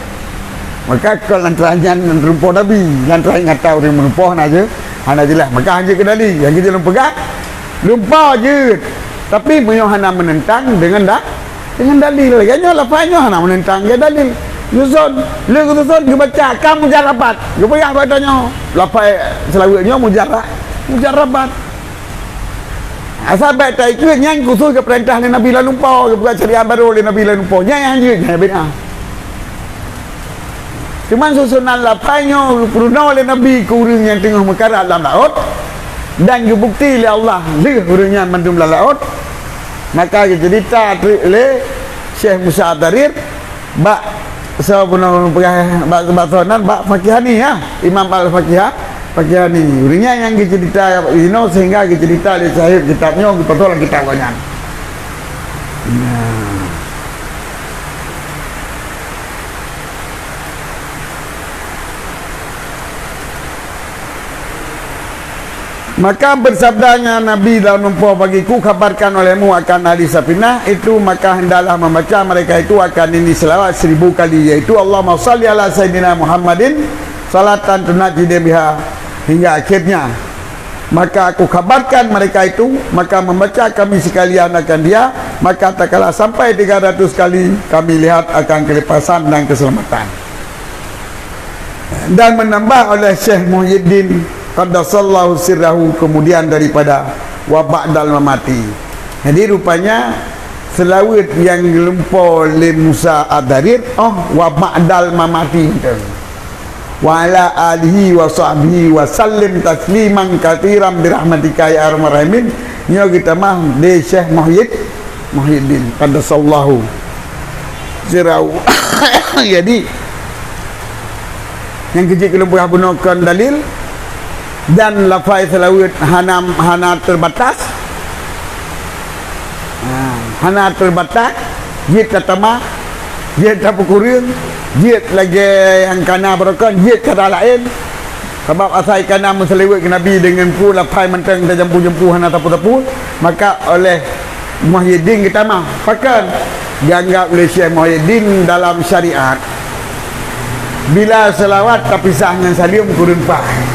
Maka kon lantaran nyan lumpoe Nabi, lantaran ingatan ureuëng meulumpoe hana je-, hana jeulaih. Maka hanjeuet keu dalil, nyang keu jeuet lôn peugah, lumpoe jeuet. Tapi meunyoe hana meunentang deungon da-, deungon dalil. Lagée nyoe lafai nyoe hana meunentang lagée dalil. Suson, lé geususon geubaca ka mujarabat. Geupeugah bak tanyoe, lafai seulaweuet nyoe mujara-, mujarabat. Asai bék taikot nyan khusos geupeurintah lé Nabi lam lumpoe, geupeugah syariat barô lé Nabi lam lumpoe. Nyan nyang hanjeuet, nyan bid'ah. Teuma susunan lafai nyoe geupeurunoe lé Nabi keu ureuëng nyang teungoh meukarat lam laôt, dan geubukti lé Allah lheueh ureuëng nyan mandum lam laôt. Maka geuceurita treuk lé Syekh Musa Ad-Darir bak soe bunoe peugah, bak, bak soe nan, bak Fakihani, ya, Imam Al-Fakihah. Pakaian ni, ureuëng nyan nyang geuceurita inoe sehingga geuceurita lé sahib kitab nyoe geupasoe lam kitab gobnyan. Nah. Maka bersabdanya Nabi dalam lumpoe pagi, "Kukhabarkan olehmu akan ahli safinah itu, maka hendaklah membaca mereka itu akan ini selawat seribu kali, yaitu Allahumma salli ala Sayyidina Muhammadin, salatan tunajjina biha," hingga akhirnya. Maka aku khabarkan mereka itu, maka membaca kami sekalian akan dia, maka tatkala sampai tiga ratus kali, kami lihat akan kelepasan dan keselamatan. Dan menambah oleh Syekh Muhyiddin qaddasallahu sirrahu kemudian daripada wa ba'dal mamati. Jadi rupanya seulaweuet nyang geulumpoe lé Musa Ad-Darir, oh, wa ba'dal mamati. Wa ala alihi wa sahbihi wa sallim tasliman katsiran bi rahmatika ya arhamar rahimin. Nyoe geutamah lé Syekh Muhyiddin, Muhyiddin qaddasallahu sirrahu. Jadi, nyang keujiek keu lôn peugah bunoe kon dalil, dan lafai seulaweuet hana, hana teubatas. Ha, hana teubatas, jeuet tatamah, jeuet tapeukureueng, jeuet lagée nyang kana barokon, jeuet cara laén. Sabab asai kana meuseulaweuet keu Nabi deungon peue lafai mantong tajampu-jampu hana sapeue-sapeue, maka oleh Muhyiddin geutamah. Pakon? Geuanggab lé Syekh Muhyiddin dalam syariat, bila seulawat tapisah ngon saleuem kureueng paih.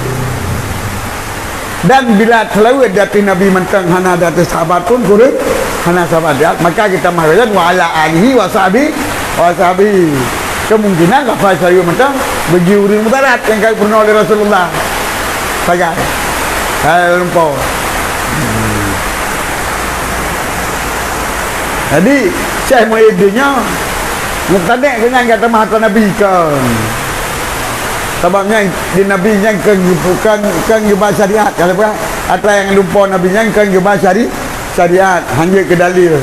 Dan bila seulaweuet di ateueh Nabi mantong hana di ateueh sahabat pun kureueng, hana sahabat, maka geutamah lagée nyan, wa ala alihi wa sahbihi, wa sahbihi. Kemungkinan lafai seulaweuet mantong bagi ureuëng meusarat nyang ka geupeurunoe lé Rasulullah. Sagai. Hai lumpoe. Jadi, Syekh Muhyiddin nyoe meukanek keu nyan gata meuhata Nabi kon. Sabab nyan di Nabi nyan kon, kon, kon geuba syariat, ka lheueh atra nyang lumpoe Nabi nyan kon geuba syari-, syariat, hanjeuet keu dalil.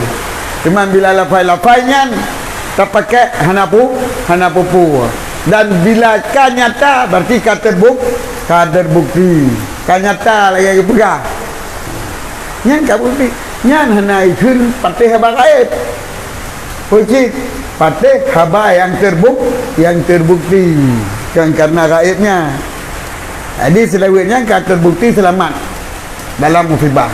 Teuma bila lafai-lafai nyan tapakék hana pu-, hana peue-peue. Dan bila ka nyata, berarti ka terbuk-, ka terbukti. Ka nyata lagée geupeugah. Nyan ka bukti. Nyan hana ikheun patéh haba gaéb. Peue cit? Patéh haba nyang terbuk-, nyang terbukti. Kon karena gaéb nyan. Jadi, seulaweuet nyan ka terbukti seulamat dalam musibah.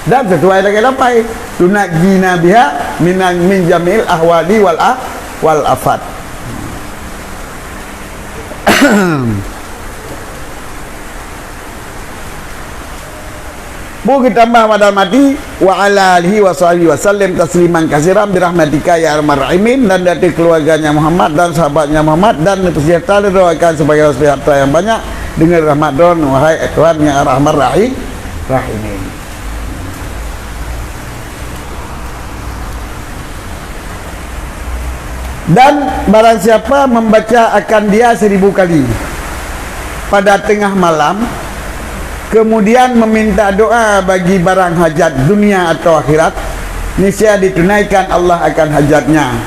Dan sesuai lagée lafai, "Tunajjina biha minan, min jami'il ahwali wal ah-, wal afat." Beu geutamah pada mati, "Wa ala alihi wa sahbihi wa sallim tasliman katsiran bi rahmatika ya arhamar rahimin," dan di ateueh keuluwarganya Muhammad dan sahabatnya Muhammad, dan neupeuseujahtera lé droe akan sebagai sejahtera nyang banyak deungon rahmat Droen, wahai Tuhan nyang Arhamar Rahi-, Rahimin. Dan barang siapa membaca akan dia seribu kali pada tengah malam, kemudian meminta doa bagi barang hajat dunia atau akhirat, niscaya ditunaikan Allah akan hajatnya,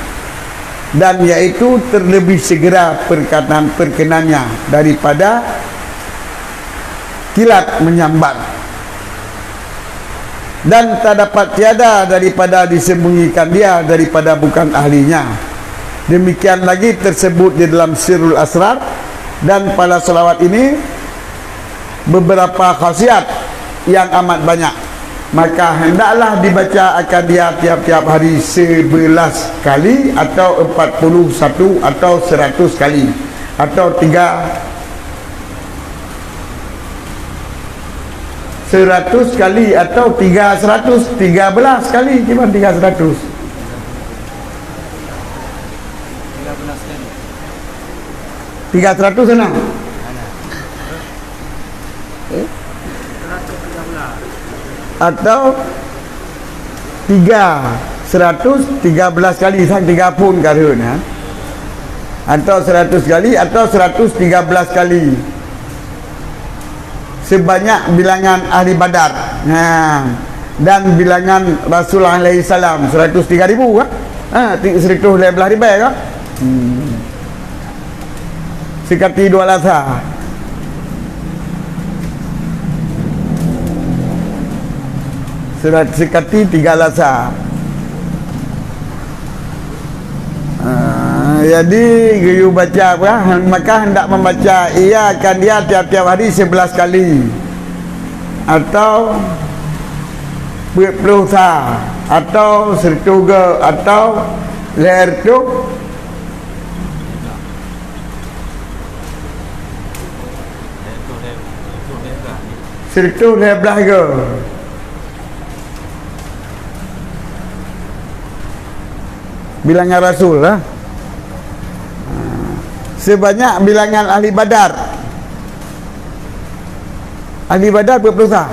dan yaitu terlebih segera perkanan-, perkenannya daripada kilat menyambar. Dan tak dapat tiada daripada disembunyikan dia daripada bukan ahlinya. Demikian lagi tersebut di dalam Sirrul Asrar, dan pada salawat ini beberapa khasiat yang amat banyak. Maka hendaklah dibaca akan dia tiap-tiap hari sebelas kali atau empat puluh satu atau seratus kali atau tiga Seratus kali atau tiga seratus, tiga belas kali, cuman tiga seratus. Tiga seratus sana. Eh? Atau tiga, seratus tiga belas kali, sang tiga pun karena. Atau seratus kali, atau seratus tiga belas kali. Sebanyak bilangan ahli Badar. Ha. Dan bilangan Rasul alaihi salam, seratus tiga ribu kan? Ha, ti-, seratus lima belas ribu kan? Hmm. Sikati dua lasa. Surat Sikati tiga lasa. Ah, jadi, geuyue baca apa? Maka hendak membaca ia akan dia tiap-tiap hari sebelas kali, atau peuet ploh sa, atau sireutoh ge, atau lhèe reutôh, sireutoh lhèe blaih ge. Bilangan rasul lah. Sebanyak bilangan ahli Badar. Ahli Badar peuet ploh sa.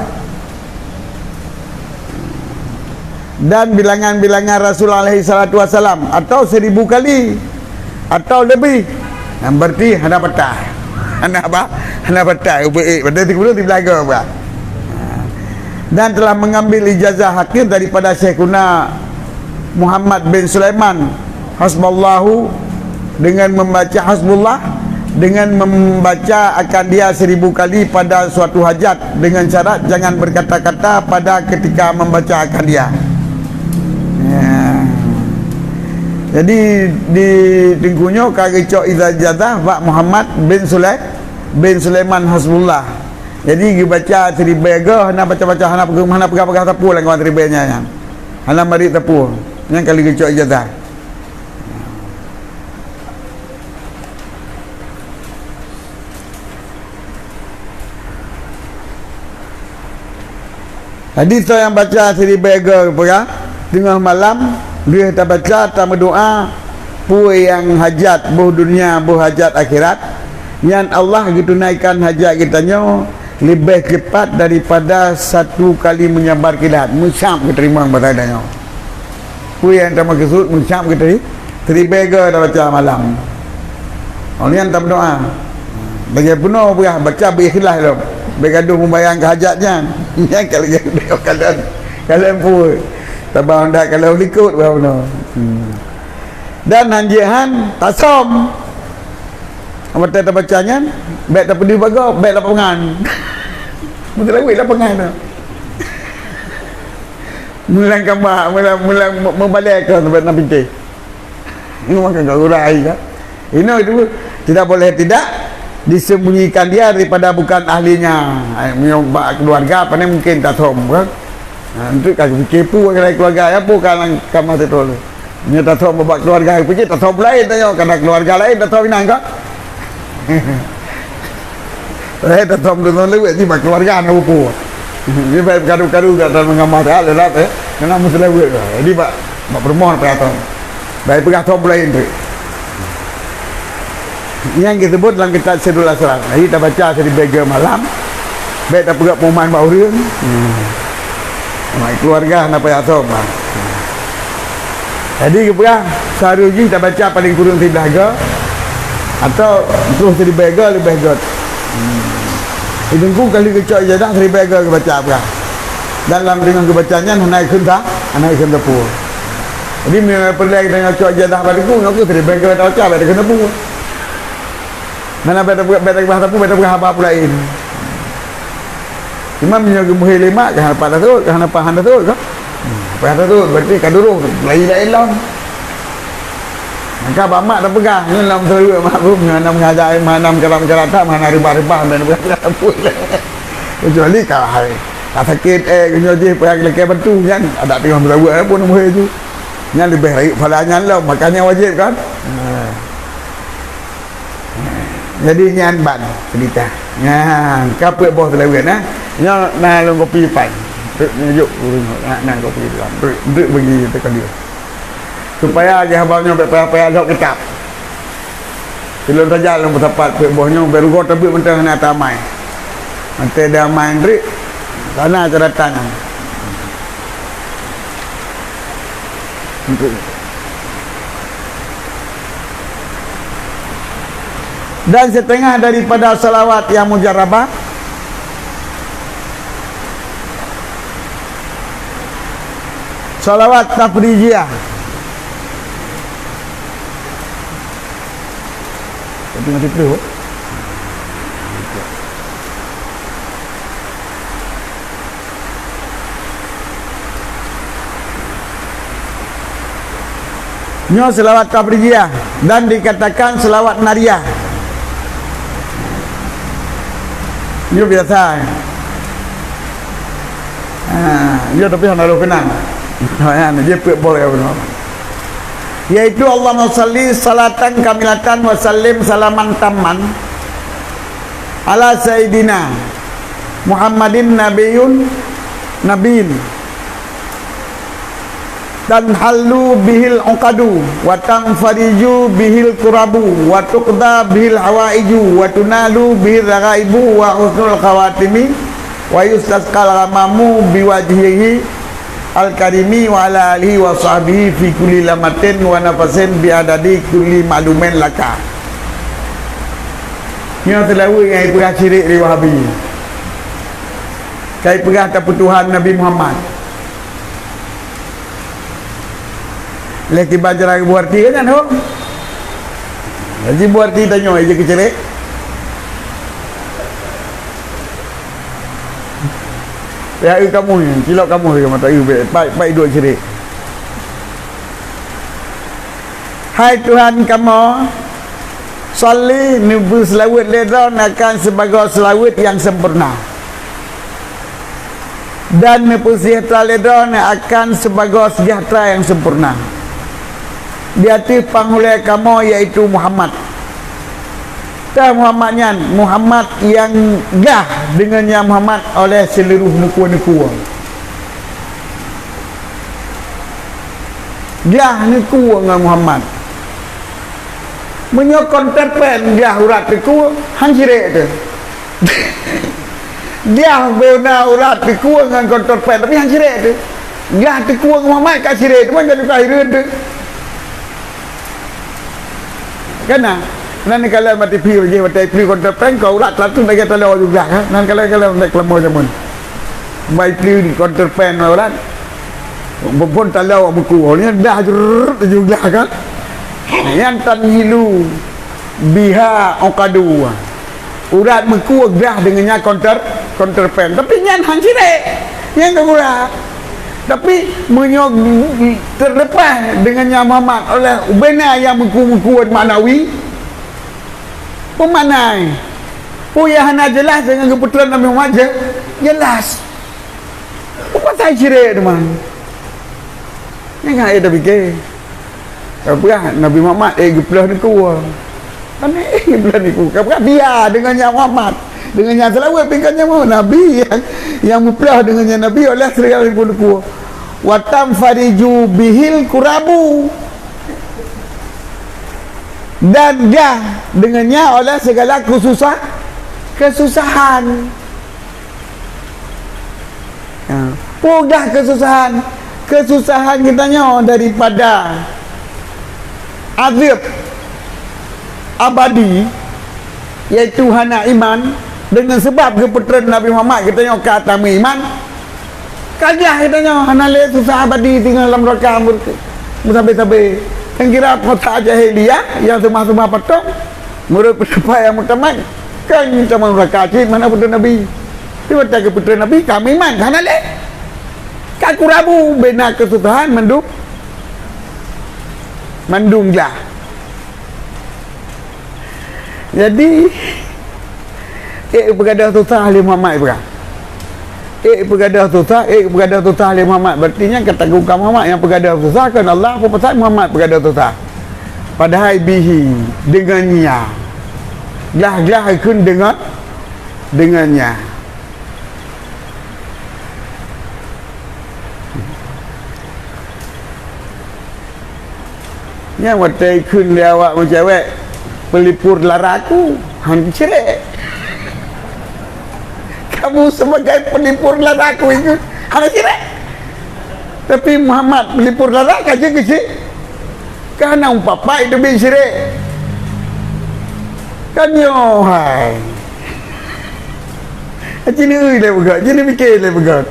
Dan bilangan-bilangan Rasul alaihi salatu wassalam, atau seribu kali, atau lebih. Nah, berarti hana batai. Hana apa? Hana batai. Ubé, eh, pada tiga puluh, tiga belas ke apa? Dan telah mengambil ijazah hakikat daripada Syekhuna Muhammad bin Sulaiman, hasballahu, dengan membaca hasbullah, dengan membaca akan dia seribu kali pada suatu hajat, dengan syarat jangan berkata-kata pada ketika membaca akan dia. Ya. Jadi, di Teungku nyoe ka geucok ijazah bak Muhammad bin Sulai-, bin Sulaiman Hasbullah. Jadi, geubaca siribèe goe, hana baca-baca, hana peugah, hana peugah-peugah sapeue lam siribèe nyan, nyan. Hana marit sapeue. Nyan ka lheueh geucok ijazah. Jadi, soe nyang baca siribèe goe peugah, teungoh malam, lheueh tabaca, tameudoa, peue nyang hajat boh dunia, boh hajat akhirat, nyan Allah geutunaikan hajat geutanyoe leubeh cepat daripada satu kali menyambar kilat, meucab geuteurimong basa tanyoe. Peue nyang tameukeusut meucab geuteu-, siribèe goe tabaca malam. Oh, nyan tameudoa. Lagèe bunoe peugah, baca beu ikhlas lom. Bèk gadoh meubayang keu hajat nyan. Nyan ka lagèe bunoe kalon, kalon peue. Tabang dak kalon likot peugah bunoe. Hmm. Dan hanjeuet han tasöm. Watèe tabaca nyan, bèk tapeudeuh bak gob, bèk lapangan. Meuteulaweuet lapangan tu. Meulang kama, meulang, meulang me-, meubalèe keu sampoe na pintoe. Ini makan kat urai kan. Ini itu tidak boleh tidak disembunyikan dia daripada bukan ahlinya. Ai, meunyoe bak keluarga, pane mungkin tasöm kan. Ha, untuk ka pikir pu keluarga, ya pu kan kamar tu. Nyoe tasöm bak keluarga, pikir tasöm laén tanyoe, kana keluarga laén tasöm inan ka. Eh, tasöm tu lewat ni bak keluarga na buku. Ni baik kadu-kadu kat dalam gambar tak lelat, eh. Kena mesti lewat. Jadi bak, bak perumahan payah tasöm. Baik peugah tasöm laén tu. Nyang disebut dalam kitab Sirrul Asrar. Jadi tabaca siribèe goe malam. Bèk tapeugah pengumuman bak ureueng. Hmm. Mai keluarga na payah tasöm. Jadi geupeugah, sehari jih tabaca paling kureueng siblaih goe, atau ploh siribèe goe leubeh göt. Hmm. Di Teungku ka lheueh geucok ijazah siribèe goe geubaca peugah. Dan lam teungoh geubaca nyan hana ikheun sa-, hana ikheun sapeue. Jadi meunyoe peureulèe geutanyoe cok ijazah bak Teungku, nyoe keuh siribèe goe tabaca, bèk takheun sapeue. Mana bèk tapeugah, bèk tapeugah sapeue, bèk tapeugah haba peue laén. Cuma meunyoe geumeuhé lé mak, ka hana paih taseuôt, ka hana paih hana taseuôt ka. Hmm, paih taseuôt, berarti ka duroh, laén-laén lom. Maka bak mak tapeugah, nyoe lam seuleuek mak beuh, nyoe hana meuaja, hana meucara-meucara that, hana reubah-reubah, hana meuaja pun. Kecuali ka hai, ka sakét, eh, nyoe jih payah lakèe bantu, nyan adak teungoh meuseuôt pun meuhé ju. Nyan leubeh rayeuk pahala nyan lom, makanya wajéb kan? Ha. Jadi nyan ban cerita. Nyan, ka peuet boh seulaweuet, nah. Nyoe na lôn kopi pan. Treuk nyoe jok ureueng nyoe, na, na kopi pan. Treuk, treuk bagi teuka dia. Supaya lagèe haba nyoe bèk payah-payah lhok kitab. Silôn saja lôn peusapat peuet boh nyoe, bèk rugoe tabeuet mantong hana tamai. Mantong damai treuk, kana catatan nyan. Dan setengah daripada salawat yang mujarrabah, salawat tafrijiyah. Tapi mati terus. Nyoe seulawat tabrikiyah dan dikatakan seulawat nariyah. Nyoe biasa. Ha, nyoe tapi hana roh keunan. Nyan, jih peuet boh ya beuna. Yaitu Allahumma shalli shalatan kamilatan wa sallim salaman tamman ala sayyidina Muhammadin nabiyyun nabiyyin tanhallu bihil uqadu wa tanfariju bihil kurabu wa tuqda bihil hawaiju wa tunalu bihil raghaibu wa husnul khawatimi wa yustasqal ghamamu biwajhihi al-karimi wa ala alihi wa sahbihi fi kulli lamatin wa nafasin bi adadi kulli ma'lumin laka. Nyoe seulaweuet nyang ipeugah syirik lé Wahabi. Ka ipeugah tapeutuhan Nabi Muhammad. Lé kiban cara geubuet arti kan nyan ho. Jadi buet arti tanyoe je keu syirik. Ya eu kamoe, cilok kamoe ka mata eu bèk, pai, pai duek syirik. Hai Tuhan kamoe, shalli, neubri seulaweuet lé Droeneuh akan sibagoe seulaweuet nyang sempurna. Dan neupeuseujahtra lé Droeneuh akan sibagoe seujahtra nyang sempurna. Di ateueh panghulèe kamoe, yaitu Muhammad. Teuh Muhammad nyan, Muhammad nyang glah deungon nya Muhammad oleh seuluruh neukue-neukue. Glah neukue ngon Muhammad. Meunyoe konter pen glah urat teukue, han syirik teuh. Glah beuna urat teukue ngon konter pen, tapi han syirik teuh. Glah teukue ngon Muhammad ka syirik, teuma jadi tahireuen teuh. Kana, nan kalon bak T V lagèe bak T V konter pen, ka urat seratus lagèe talo juga, kan? Nan kalon-kalon bak keulamoe jameun. Bai T V konter pen urat. Bumbon talo awak meukue, nyan dah jrrrr, laju glah kan. Nyan tanhilu biha uqadu. Urat meukue glah deungon nyan konter, konter pen. Tapi nyan han syirik. Nyan ka gula. Tapi meunyoe teuleupah deungon nyan Muhammad oleh ubena nyang meukue-meukue maknawi, peue makna? Peue nyang hana jeulaih deungon geupeutron Nabi Muhammad je-, jeulaih. Peue pasai syirik teuma? Nyan ka ék tapike. Ka peugah Nabi Muhammad ék geupeuleueh neukue. Kan ék geupeuleueh neukue. Ka peugah dia deungon nyan Muhammad. Deungon nyan seulaweuet pih kon nyan Muhammad. Nabi nyang, nyang meupeuleueh deungon nyan Nabi oleh seureuga neukue. Wa tanfariju bihil kurabu. Dan glah deungon nyan oleh seugala keususah-, keususahan. Ha. Peue glah keususahan? Keususahan geutanyoe daripada azab abadi, yaitu hana iman, deungon seubab geupeutron Nabi Muhammad geutanyoe ka tameuiman. Ka glah geutanyoe hana lé susah abadi tinggai lam neuraka meusabe-sabe. Nyang kira masa jahiliyah nyang seumah-seumah patong, meunurot peundapat nyang muktamad, kan tamong neuraka cit hana peutron Nabi. Tapi watèe geupeutron Nabi, ka meuiman, hana lé. Ka kurabu bena keususahan mandum, mandum glah. Jadi, ék peugadôh susah lé Muhammad peugah. Ék peugadôh susah, ék peugadôh susah lé Muhammad. Berarti nyan ka tanggung ka Muhammad nyang peugadôh susah, kon Allah, peue pasai Muhammad peugadôh susah. Padahai bihi, deungon nya. Glah-glah kheun deungon, deungon nya. Nyan watèe kheun lé awak meucewek, "Peulipur lara ku, han syirik." Kamu sebagai pelipur lara ku ikut, hana syirik. Tapi Muhammad pelipur lara ka jeuet keu syirik. Ka na umpapa itu bi syirik. Kan nyoe hai. Cina lé peugah, cina mikir lé peugah.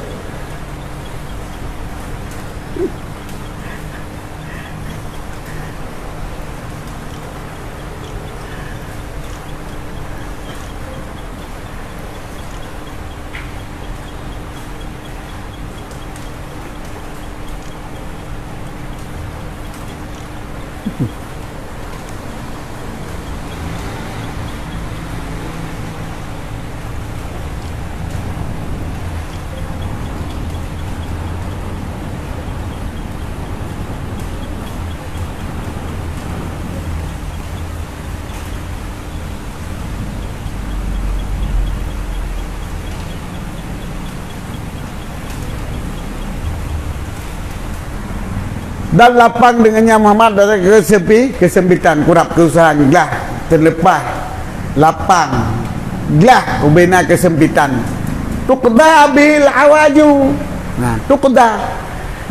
Dan lapang deungon nyan Muhammad dari kesempi-, kesempitan, kurab keusahan, glah, teuleupah, lapang, glah, ubena kesempitan. Tuqda bihil hawaju. Nah, tuqda,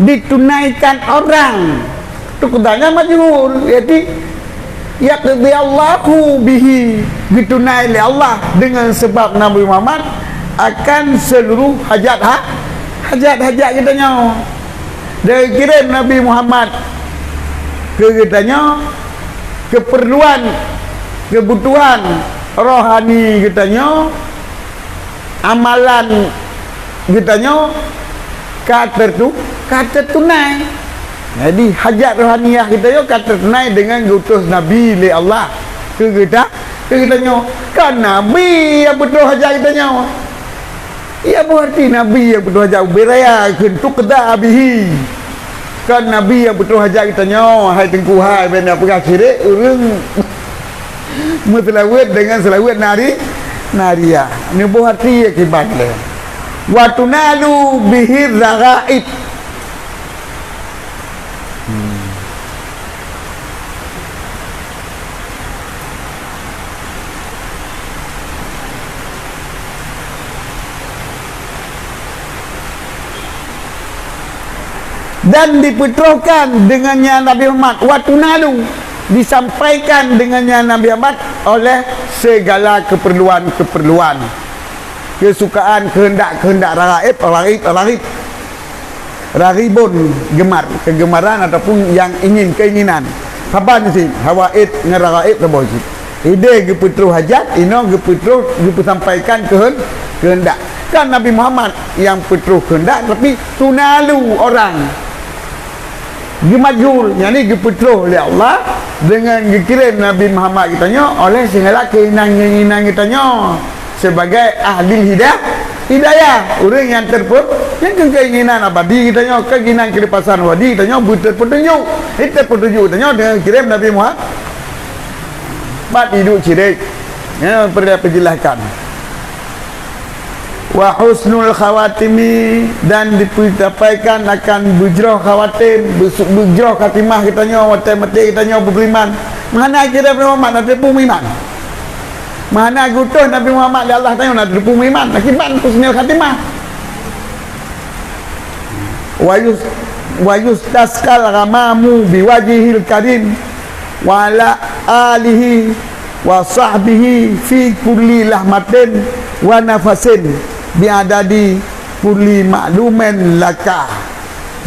ditunaikan orang. Tuqda nyan majhul, jadi yaqdiyallahu bihi, geutunai lé Allah deungon sabab Nabi Muhammad akan seluruh hajat ha-, hajat-hajat geutanyoe. Dan kirém Nabi Muhammad keu geutanyoe, keupeurluan, keubutuhan rohani geutanyoe, amalan geutanyoe ka tertu-, ka teutunai. Jadi, hajat rohaniah geutanyoe ka teutunai deungon geuutus Nabi lé Allah keu geuta-, keu geutanyoe. Kan Nabi nyang peutroh hajat geutanyoe. Iya, boh arti Nabi nyang peutroh hajat, ubé raya kheun tuqda bihi. Kan Nabi nyang peutroh hajat geutanyoe, hai Teungku, hai, bèk na peugah syirik, ureueng meuseulaweuet deungon seulaweuet nari-, nariah. Nyoe boh arti akibat lé. Wa tunalu bihi raghaib. Hmm. Dan dipeutrohkan deungon nyan Nabi Muhammad, wa tunalu, disampaikan deungon nyan Nabi Muhammad oleh segala keperluan-keperluan, kesukaan, kehendak-kehendak raghaib, raghaib, raghaib. Raghibun, gemar, kegemaran ataupun yang ingin, keinginan. Saban cit, hawaid ngon raghaib saboh cit. Idéh geupeutroh hajat, inoe geupeutroh, geupeusampaikan keuhen-, keuhendak. Kan Nabi Muhammad nyang peutroh keuhendak, tapi tunalu orang. Geumajhul, yakni geupeutroh lé Allah deungon geukirém Nabi Muhammad geutanyoe oleh segala keinginan-keinginan geutanyoe. Sebagai ahli hida-, hidayah, ureueng nyang terpe-, nyang keu keinginan abadi geutanyoe, keinginan keulepasan abadi geutanyoe, beuterpeutunjuk, terpeutunjuk geutanyoe deungon kirém Nabi Muhammad. Bat iduek syirik. Ya, peureulèe peujelaskan. Wa husnul khawatimi, dan dipeutampaikan akan beujroh khawatim, beusu-, beujroh khatimah geutanyoe, watèe maté geutanyoe beuberiman. Meuhana kirém Nabi Muhammad, na teupeu meuiman. Meuhana geuutus Nabi Muhammad lé Allah tanyoe na teupeu meuiman akibat husnul khatimah. Wa yus-, wa yustasqal ghamamu biwajhihil karim wa ala alihi wa sahbihi fi kulli lahmatin wa nafasin biadadi kulli ma'lumin laka.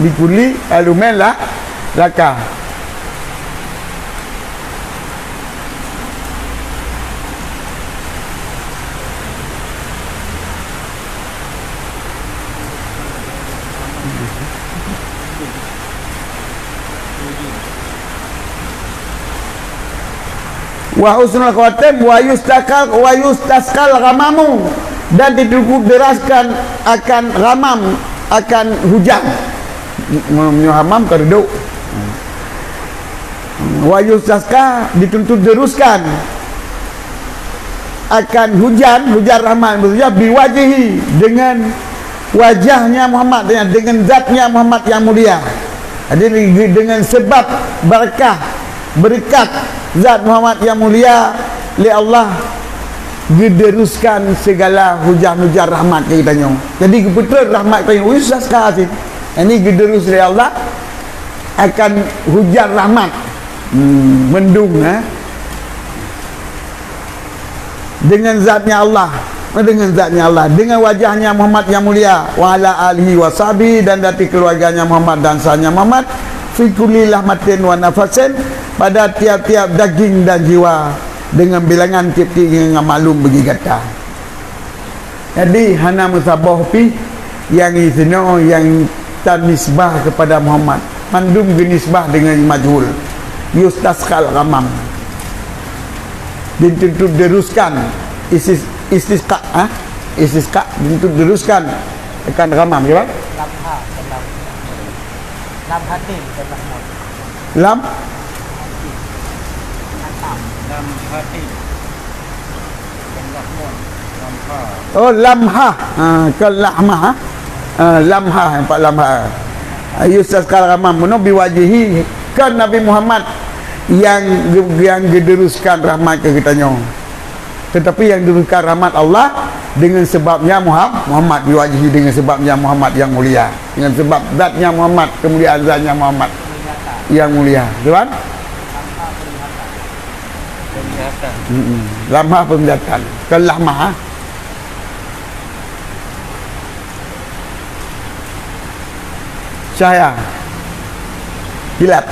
Bi kulli ma'lumin la-, laka. Wa husnul khawatim, wa yustaqal, wa yustasqal ghamamu, dan dituntut deraskan akan ghamam, akan hujan. Meunyoe hamam ka reudok. Wa yustasqa, dituntut deruskan akan hujan, hujan rahmat, maksudnya biwajhihi, dengan wajahnya Muhammad, dengan zatnya Muhammad yang mulia. Jadi, dengan sebab barakah, berkat zat Muhammad yang mulia lé Allah, geuderuskan segala hujan-hujan rahmat keu geutanyoe. Jadi, geupeutrön rahmat keu geutanyoe, khusus seukali. Ini geuderus lé Allah akan hujan rahmat. Hmm, mendung, eh. Dengan zatnya Allah, dengan zatnya Allah, dengan wajahnya Muhammad yang mulia, wa ala alihi wa sahbihi, dan dari keluarganya Muhammad dan sahnya Muhammad, fi kulli lahmatin wa nafasin, pada tiap-tiap daging dan jiwa, dengan bilangan tiep-tiep nyang maklum bagi gata. Jadi, hana meusaboh pih nyang isinoe nyang tanisbah kepada Muhammad. Mandum geunisbah dengan majhul. Yustasqal ghamam. Dituntut deruskan. Istis-, istisqa, ha? Istisqa dituntut deruskan akan ghamam, ya, Bang? Lamha, lam. Lam hatin, lam. Lam? Lam hatin. Oh, lamha. Ha, ke lahmah, ha? Ha, lamha, nampak lamha. Yustasqa rahmah, meunoe biwajhihi, kon Nabi Muhammad nyang ge-, nyang geudeuruskan rahmat keu geutanyoe. Tetapi nyang geudeuruskan rahmat Allah dengan sebabnya Muham-, Muhammad, biwajhihi, dengan sebabnya Muhammad yang mulia. Dengan sebab zatnya Muhammad, kemuliaan zatnya Muhammad yang mulia. Tuan? Mm-mm. Lamhah penglihatan. Kon lahmah, ha? Cahaya. Kilat.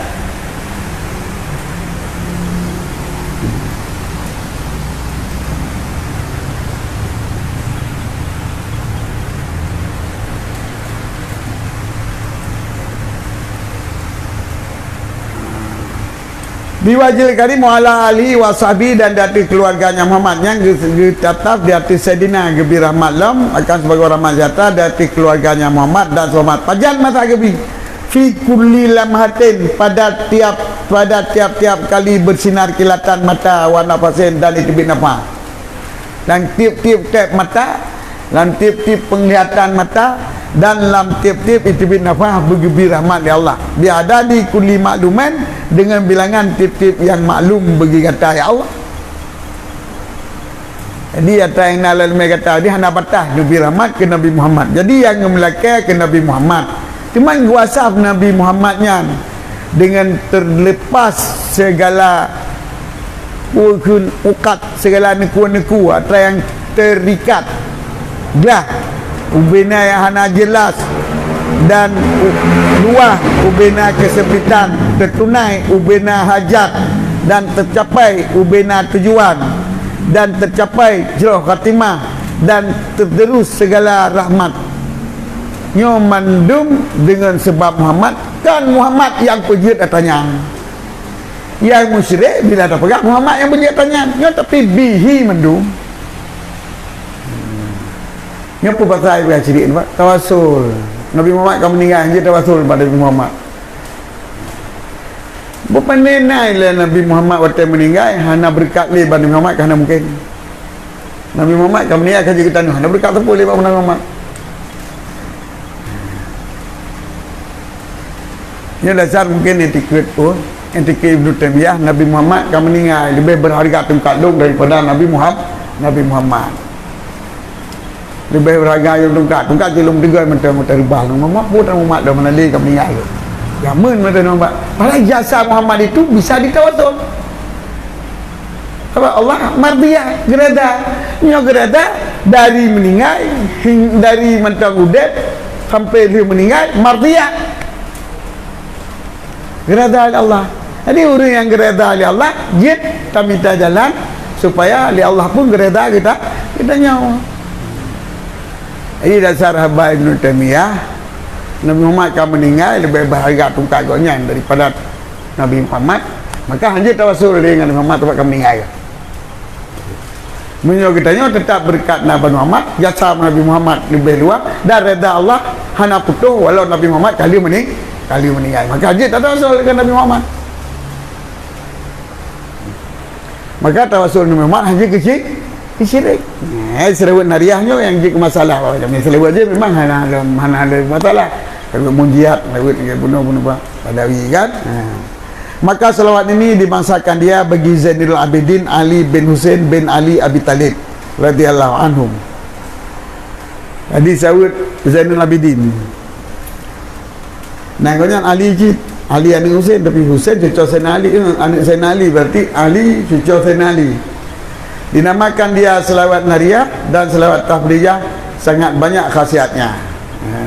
Biwajhil karim wa ala alihi wa sahbihi, dan di ateueh keuluwarganya Muhammad nyang geu-, geutatap di ateueh Saidina, geubri rahmat lom akan sibagoe rahmat seujahtra di ateueh keuluwarganya Muhammad dan seuhoreumat pajan masa geubri, fi kulli lamhatin, pada tiap, pada tiap-tiap kali beusinar kilatan mata, wa nafasin, dan iteubiet nafah. Dan tiep-tiep tép mata, lam tiep-tiep penglihatan mata, dan lam tiep-tiep iteubiet nafah beugeubri rahmat lé Allah. Biadadi kulli maklumin, dengan bilangan tiep-tiep nyang maklum bagi gata, ya Allah. Jadi, ata nyang na lam leumé gata, jadi hana bataih geubri rahmat keu Nabi Muhammad. Jadi, nyang geumeulakée keu Nabi Muhammad. Teuma geuwasaf Nabi Muhammad nyan dengan terlepas segala peue kheun ukat, segala neukue-neukue atra nyang terikat, glah ubena nyang hana jelas, dan u-, luwah ubena keusempitan, teutunai ubena hajat, dan teucapai ubena tujuan, dan teucapai jroh khatimah, dan teuterus segala rahmat. Nyoe mandum deungon seubab Muhammad, kon Muhammad nyang peujeuet atra nyan. Nyang musyrik bila tapeugah Muhammad nyang peujeuet atra nyan, nyoe tapi bihi mandum. Nyoe peue pasai bukan syirik, nampak? Tawasul. Nabi Muhammad ka meuninggai, hanjeuet tawasul bak Nabi Muhammad. Bupanai lé Nabi Muhammad watée meuninggai, hana beureukat lé bak Nabi Muhammad, ka hana mungken. Nabi Muhammad ka meuninggai ka jeuet keu tanoh, hana beureukat sapeue lé bak Nabi Muhammad. Nyoe dasar mungken etikeuet pun, etikeuet Ibnu Taimiyah, Nabi Muhammad ka meuninggai leubeh beurharga tungkat lôn daripada Nabi Muham-, Nabi Muhammad. Leubeh beurharga lôn tungkat, tungkat cit lôn teugon mantong, mantong reubah lôn. Muhammad pun Muhammad dah mana lé ka meuninggai lôn. Jameun mantong Muhammad. Padahai jasa Muhammad itu bisa ditawasul. Sabab Allah mardiyah, geureda. Nyoe geureda dari meuninggai, hing-, dari mantong udeb sampai lheueh meuninggai, mardiyah. Geureda lé Allah. Jadi, ureuëng nyang geureda lé Allah, jeuet tamita jalan supaya lé Allah pun geureda geuta-, geutanyoe. Jadi, dasar haba Ibnu Taimiyah, Nabi Muhammad ka meuninggai leubeh beurharga tungkat gobnyan daripada Nabi Muhammad, maka hanjeuet tawasul lé ngon Nabi Muhammad sabab ka meuninggai. Meunyoe geutanyoe teutap beureukat Nabi Muhammad, jasa Nabi Muhammad leubeh luwa, dan reda Allah hana putôh walau Nabi Muhammad ka lheueh meuning-, ka lheueh meuninggai. Maka hanjeuet tatawasul keu Nabi Muhammad. Maka tawasul Nabi Muhammad hanjeuet keu syi-, keu syirik. Eh, seulaweuet nariah nyoe nyang jeuet keu masalah. Kami seulaweuet jih memang hana, hana, hana ada masalah. Seulaweuet munjiat, seulaweuet bunoe-bunoe Badawi kan. Ha. Maka salawat ini dibangsakan dia bagi Zainul Abidin Ali bin Husain bin Ali Abi Thalib radhiyallahu anhum. Jadi, saweut Zainul Abidin. Nah, gobnyan Ali cit. Ali aneuk Husain, tapi Husain cuco Saidina Ali, eh, aneuk Saidina Ali, berarti Ali cuco Saidina Ali. Dinamakan dia salawat nariah dan salawat tafdhiliyah, sangat banyak khasiatnya. Ha.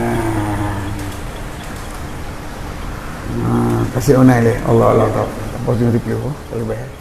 Ha, kasih online leh. Allah, Allah, Allah. Apa sih review? Kalau bayar.